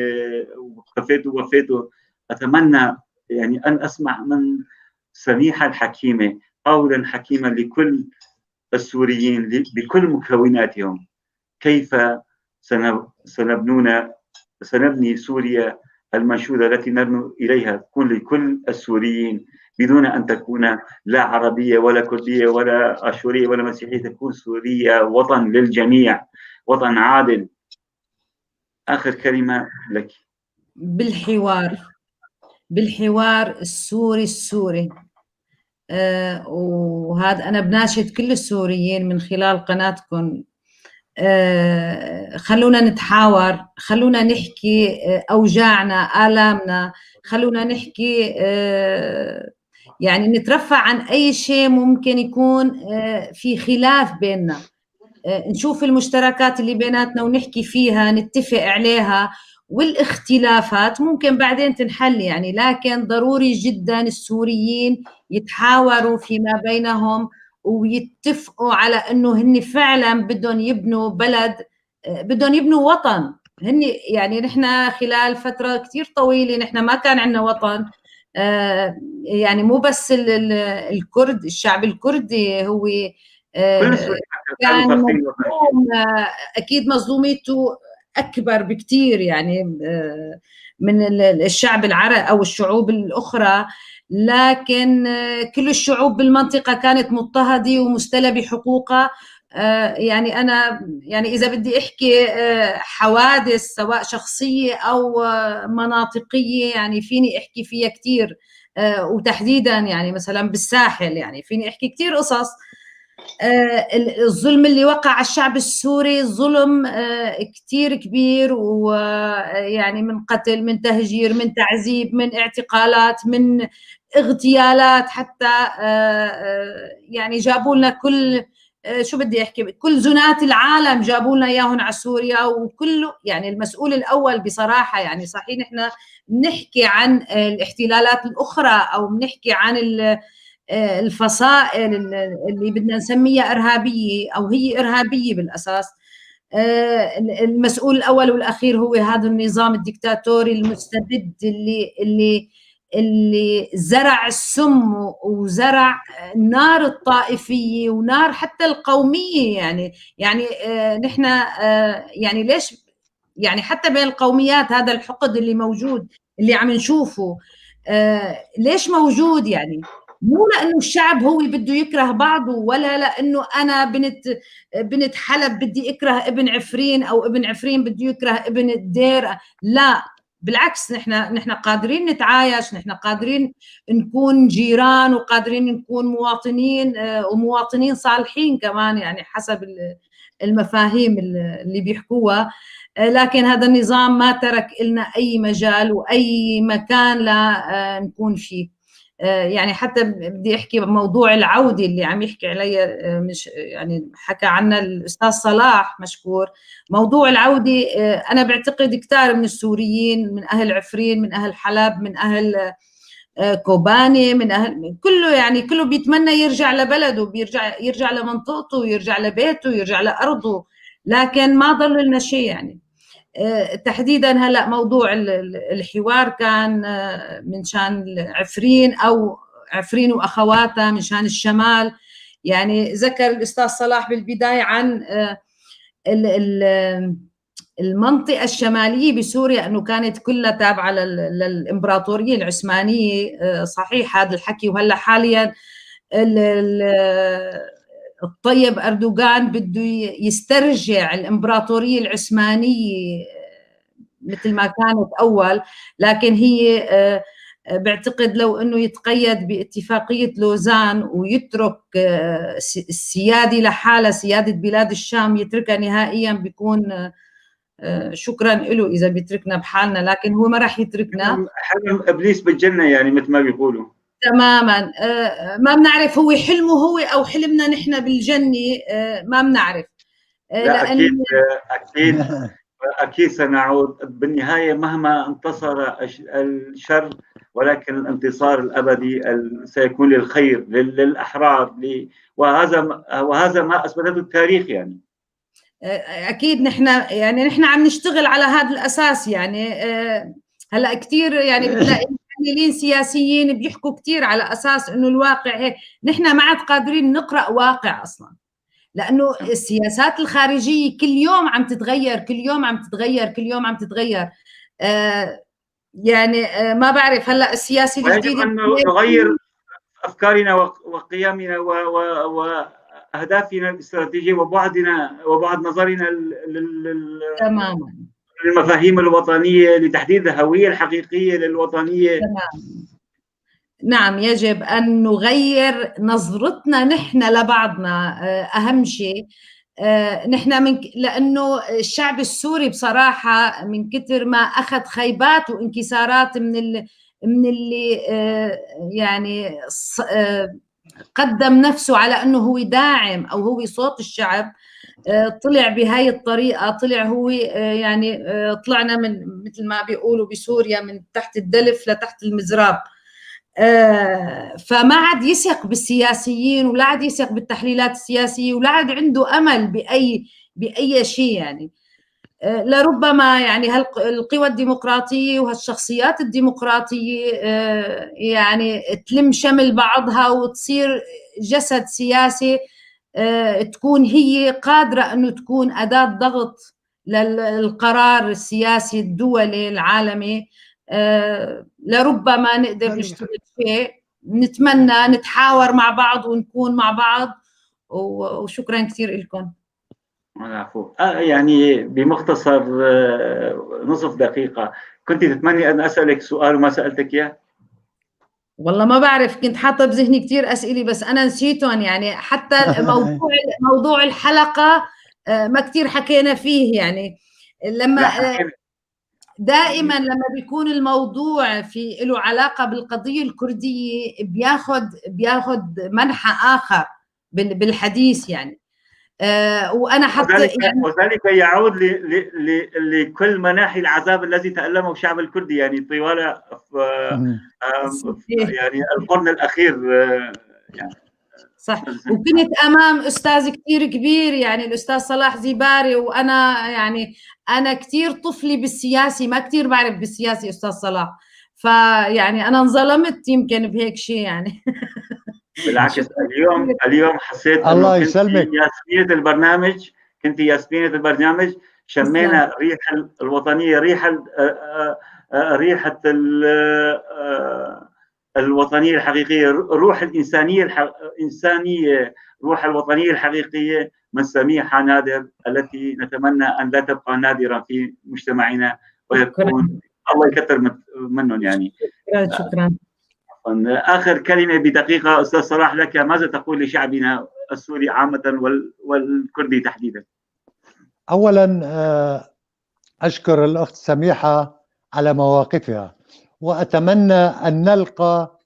كفيتوا ووفيتوا. أتمنى يعني أن أسمع من سميحة الحكيمة قولا حكيما لكل السوريين بكل مكوناتهم، كيف سنبني سوريا المنشودة التي نرنو إليها تكون لكل السوريين بدون أن تكون لا عربية ولا كردية ولا أشورية ولا مسيحية، تكون سوريا وطن للجميع، وطن عادل. آخر كلمة لك. بالحوار السوري السوري، وهذا أنا بناشد كل السوريين من خلال قناتكم، خلونا نتحاور، خلونا نحكي أوجاعنا، آلامنا، خلونا نحكي، يعني نترفع عن أي شيء ممكن يكون في خلاف بيننا، نشوف المشتركات اللي بيناتنا ونحكي فيها، نتفق عليها، والاختلافات ممكن بعدين تنحل يعني، لكن ضروري جدا السوريين يتحاوروا فيما بينهم ويتفقوا على انه هن فعلا بدهم يبنوا بلد، بدهم يبنوا وطن. هن يعني نحن خلال فترة كثير طويلة نحن ما كان عندنا وطن، يعني مو بس الكرد، الشعب الكردي هو كان مظلوم، اكيد مظلوميته اكبر بكثير يعني من الشعب العربي او الشعوب الاخرى، لكن كل الشعوب بالمنطقة كانت مضطهده ومستلبه حقوقها. يعني انا يعني اذا بدي احكي حوادث سواء شخصية او مناطقيه يعني فيني احكي فيها كثير، وتحديدا يعني مثلا بالساحل يعني فيني احكي كثير قصص. الظلم اللي وقع على الشعب السوري ظلم كثير كبير، ويعني من قتل، من تهجير، من تعذيب، من اعتقالات، من اغتيالات، حتى يعني جابوا لنا كل شو بدي احكي، كل زنات العالم جابوا لنا اياهم على سوريا، وكله يعني المسؤول الاول بصراحة. يعني صحيح نحن بنحكي عن الاحتلالات الاخرى او بنحكي عن الفصائل اللي بدنا نسميها ارهابية او هي ارهابية بالاساس، المسؤول الاول والاخير هو هذا النظام الدكتاتوري المستبد اللي زرع السم وزرع نار الطائفية ونار حتى القومية. يعني نحن يعني ليش يعني حتى بين القوميات هذا الحقد اللي موجود اللي عم نشوفه ليش موجود؟ يعني مو لانه الشعب هو بده يكره بعضه، ولا لانه انا بنت حلب بدي اكره ابن عفرين او ابن عفرين بده يكره ابن الدير، لا بالعكس، نحن قادرين نتعايش، نحن قادرين نكون جيران وقادرين نكون مواطنين ومواطنين صالحين كمان، يعني حسب المفاهيم اللي بيحكوها. لكن هذا النظام ما ترك لنا اي مجال واي مكان لنكون فيه. يعني حتى بدي احكي بموضوع العودة اللي عم يحكي علي، مش يعني حكى عنا الاستاذ صلاح مشكور، موضوع العودة انا بعتقد كثار من السوريين، من اهل عفرين، من اهل حلب، من اهل كوباني، من اهل كله، يعني كله بيتمنى يرجع لبلده، بيرجع يرجع لمنطقته، يرجع لبيته، يرجع لارضه، لكن ما ضل لنا شيء. يعني تحديدا هلا موضوع الحوار كان من شان عفرين او عفرين واخواتها، من شان الشمال. يعني ذكر الاستاذ صلاح بالبداية عن المنطقة الشمالية بسوريا انه كانت كلها تابعه للامبراطوريه العثمانية. صحيح هذا الحكي، وهلا حاليا الطيب أردوغان بده يسترجع الإمبراطورية العثمانية مثل ما كانت أول، لكن هي بعتقد لو أنه يتقيد باتفاقية لوزان ويترك السيادة لحالها، سيادة بلاد الشام يتركها نهائيا، بيكون شكرا له إذا بيتركنا بحالنا، لكن هو ما راح يتركنا. حلم إبليس بالجنة يعني مثل ما بيقولوا. تماما، ما بنعرف هو حلمه هو او حلمنا نحن بالجنة، ما بنعرف. لا اكيد اكيد اكيد سنعود بالنهاية مهما انتصر الشر، ولكن الانتصار الابدي سيكون للخير، للاحرار، وهذا ما اثبته التاريخ. يعني اكيد نحن يعني نحن عم نشتغل على هذا الاساس. يعني هلا كثير يعني بتلاقي محللين سياسيين بيحكوا كثير على اساس انه الواقع هيك، نحن ما عاد قادرين نقرا واقع اصلا، لانه السياسات الخارجية كل يوم عم تتغير، كل يوم عم تتغير، كل يوم عم تتغير. يعني ما بعرف هلا السياسي الجديد، يجب ان نغير افكارنا وقيمنا واهدافنا الاستراتيجية وبعدنا وبعد نظرنا تماما للمفاهيم الوطنية، لتحديد الهوية الحقيقية للوطنية. تمام. نعم، يجب أن نغير نظرتنا نحن لبعضنا، أهم شيء نحن لأنه الشعب السوري بصراحة من كثر ما أخذ خيبات وانكسارات من اللي يعني قدم نفسه على أنه هو داعم أو هو صوت الشعب، طلع بهاي الطريقة، طلع هو يعني طلعنا من مثل ما بيقولوا بسوريا من تحت الدلف لتحت المزراب. فما عاد يثق بالسياسيين، ولا عاد يثق بالتحليلات السياسية، ولا عاد عنده أمل بأي شيء. يعني لربما يعني هالقوى الديمقراطية وهالشخصيات الديمقراطية يعني تلم شمل بعضها وتصير جسد سياسي، تكون هي قادرة أنه تكون أداة ضغط للقرار السياسي الدولي العالمي. لربما نقدر نشتغل شيء، نتمنى نتحاور مع بعض ونكون مع بعض. وشكرا كثير لكم. العفو. يعني بمختصر نصف دقيقة، كنت تتمني أن أسألك سؤال وما سألتك إياه؟ والله ما بعرف، كنت حاطه بذهني كثير اسئلة بس انا نسيتهم. يعني حتى موضوع الحلقة ما كثير حكينا فيه. يعني لما دائما لما بيكون الموضوع في له علاقة بالقضية الكردية بياخذ منحى اخر بالحديث. يعني وانا حط يعني وذلك يعود لكل مناحي العذاب الذي تألمه الشعب الكردي يعني طوال يعني القرن الاخير يعني. صح. وكنت امام استاذ كثير كبير يعني الاستاذ صلاح زيباري، وانا يعني انا كثير طفلي بالسياسي، ما كثير بعرف بالسياسي استاذ صلاح، فيعني انا انظلمت يمكن بهيك شيء يعني. بالعكس اليوم حسيت الله يسلمك ياسمينة البرنامج، كنت ياسمينة البرنامج، شمينا ريحة الوطنية، ريحة الوطنية الحقيقية، روح الإنسانية الإنسانية، روح الوطنية الحقيقية من سميحة نادر، التي نتمنى أن لا تبقى نادرة في مجتمعنا، ويكون الله يكثر منهم يعني. شكرا. آخر كلمة بدقيقة أستاذ صلاح لك، ماذا تقول لشعبنا السوري عامة والكردي تحديدا؟ أولا أشكر الأخت سميحة على مواقفها، وأتمنى أن نلقى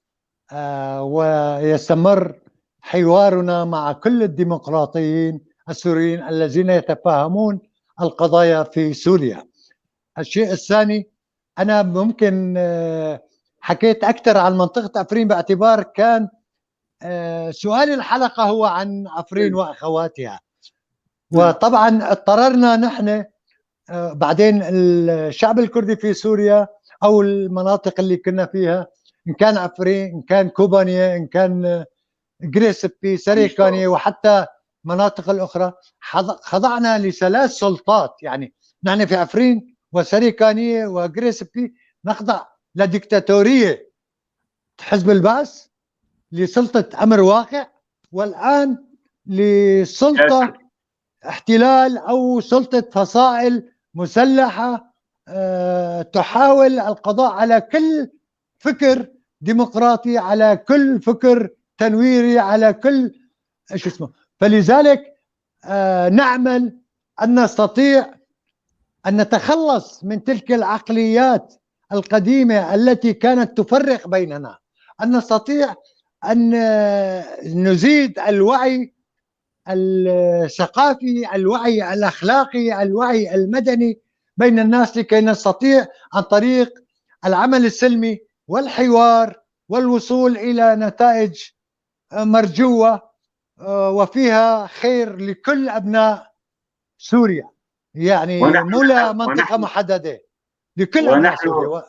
ويستمر حوارنا مع كل الديمقراطيين السوريين الذين يتفاهمون القضايا في سوريا. الشيء الثاني، أنا ممكن حكيت أكثر عن منطقة عفرين باعتبار كان سؤال الحلقة هو عن عفرين وأخواتها، وطبعا اضطررنا نحن بعدين الشعب الكردي في سوريا أو المناطق اللي كنا فيها، إن كان عفرين، إن كان كوبانيا، إن كان غريسبي، سريكانيا، وحتى مناطق الأخرى، خضعنا لثلاث سلطات. يعني نحن في عفرين وسريكانية وغريسبي نخضع لديكتاتورية حزب البعث، لسلطة أمر واقع، والآن لسلطة احتلال أو سلطة فصائل مسلحة تحاول القضاء على كل فكر ديمقراطي، على كل فكر تنويري، على كل شو اسمه. فلذلك نعمل أن نستطيع أن نتخلص من تلك العقليات القديمة التي كانت تفرق بيننا، أن نستطيع أن نزيد الوعي الثقافي، الوعي الأخلاقي، الوعي المدني بين الناس، لكي نستطيع عن طريق العمل السلمي والحوار والوصول إلى نتائج مرجوة وفيها خير لكل أبناء سوريا، يعني مو لمنطقة محددة، لكل أبناء سوريا.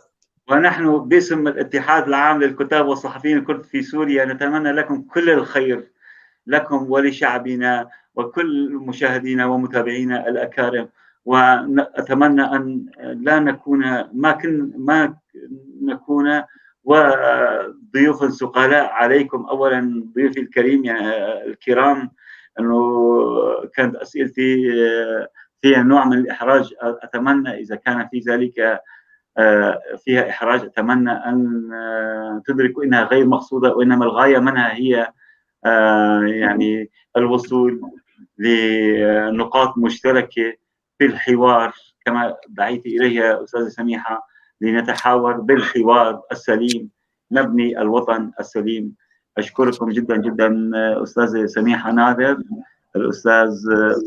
ونحن باسم الاتحاد العام للكتاب والصحفيين الكرد في سوريا نتمنى لكم كل الخير، لكم ولشعبنا وكل مشاهدينا ومتابعينا الأكارم، وأتمنى أن لا نكون ما نكون وضيوف ثقلاء عليكم. أولا ضيوفي الكريم يعني الكرام، أنه كانت أسئلتي فيها نوع من الإحراج، أتمنى إذا كان في ذلك فيها إحراج، أتمنى أن تدركوا أنها غير مقصودة، وإنما الغاية منها هي يعني الوصول لنقاط مشتركة في الحوار كما دعيت إليها أستاذة سميحة، لنتحاور بالحوار السليم نبني الوطن السليم. أشكركم جدا جدا أستاذة سميحة نادر، الأستاذ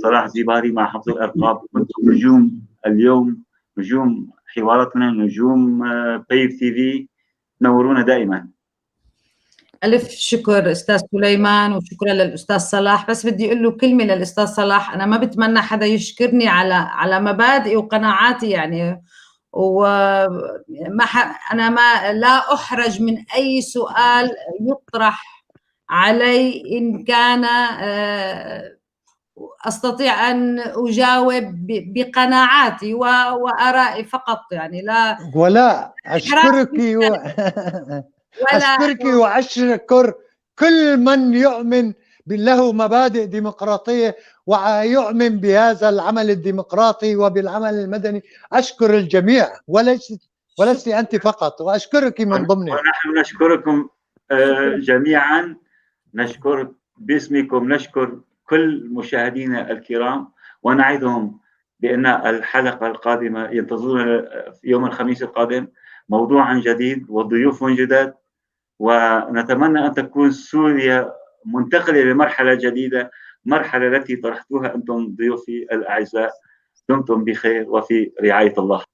صلاح زيباري مع حفظ الألقاب، كنتم نجوم اليوم، نجوم حواراتنا، نجوم بيف تي في، نورونا دائما. ألف شكر أستاذ سليمان، وشكرا للأستاذ صلاح. بس بدي أقول له كلمة للأستاذ صلاح، أنا ما بتمنى حدا يشكرني على مبادئي وقناعاتي يعني، وما أنا ما لا أحرج من أي سؤال يطرح علي، إن كان أستطيع أن أجاوب بقناعاتي وآرائي فقط يعني. لا ولا أشكرك أشكرك وأشكر كل من يؤمن له مبادئ ديمقراطية ويؤمن بهذا العمل الديمقراطي وبالعمل المدني. أشكر الجميع ولست أنت فقط، وأشكرك من ضمنهم. ونحن نشكركم جميعا، نشكر باسمكم، نشكر كل مشاهدينا الكرام، ونعدهم بأن الحلقة القادمة ينتظرون يوم الخميس القادم موضوعا جديد وضيوف جداد، ونتمنى أن تكون سوريا منتقلة لمرحلة جديدة المرحلة التي طرحتوها أنتم ضيوفي الأعزاء. دمتم بخير وفي رعاية الله.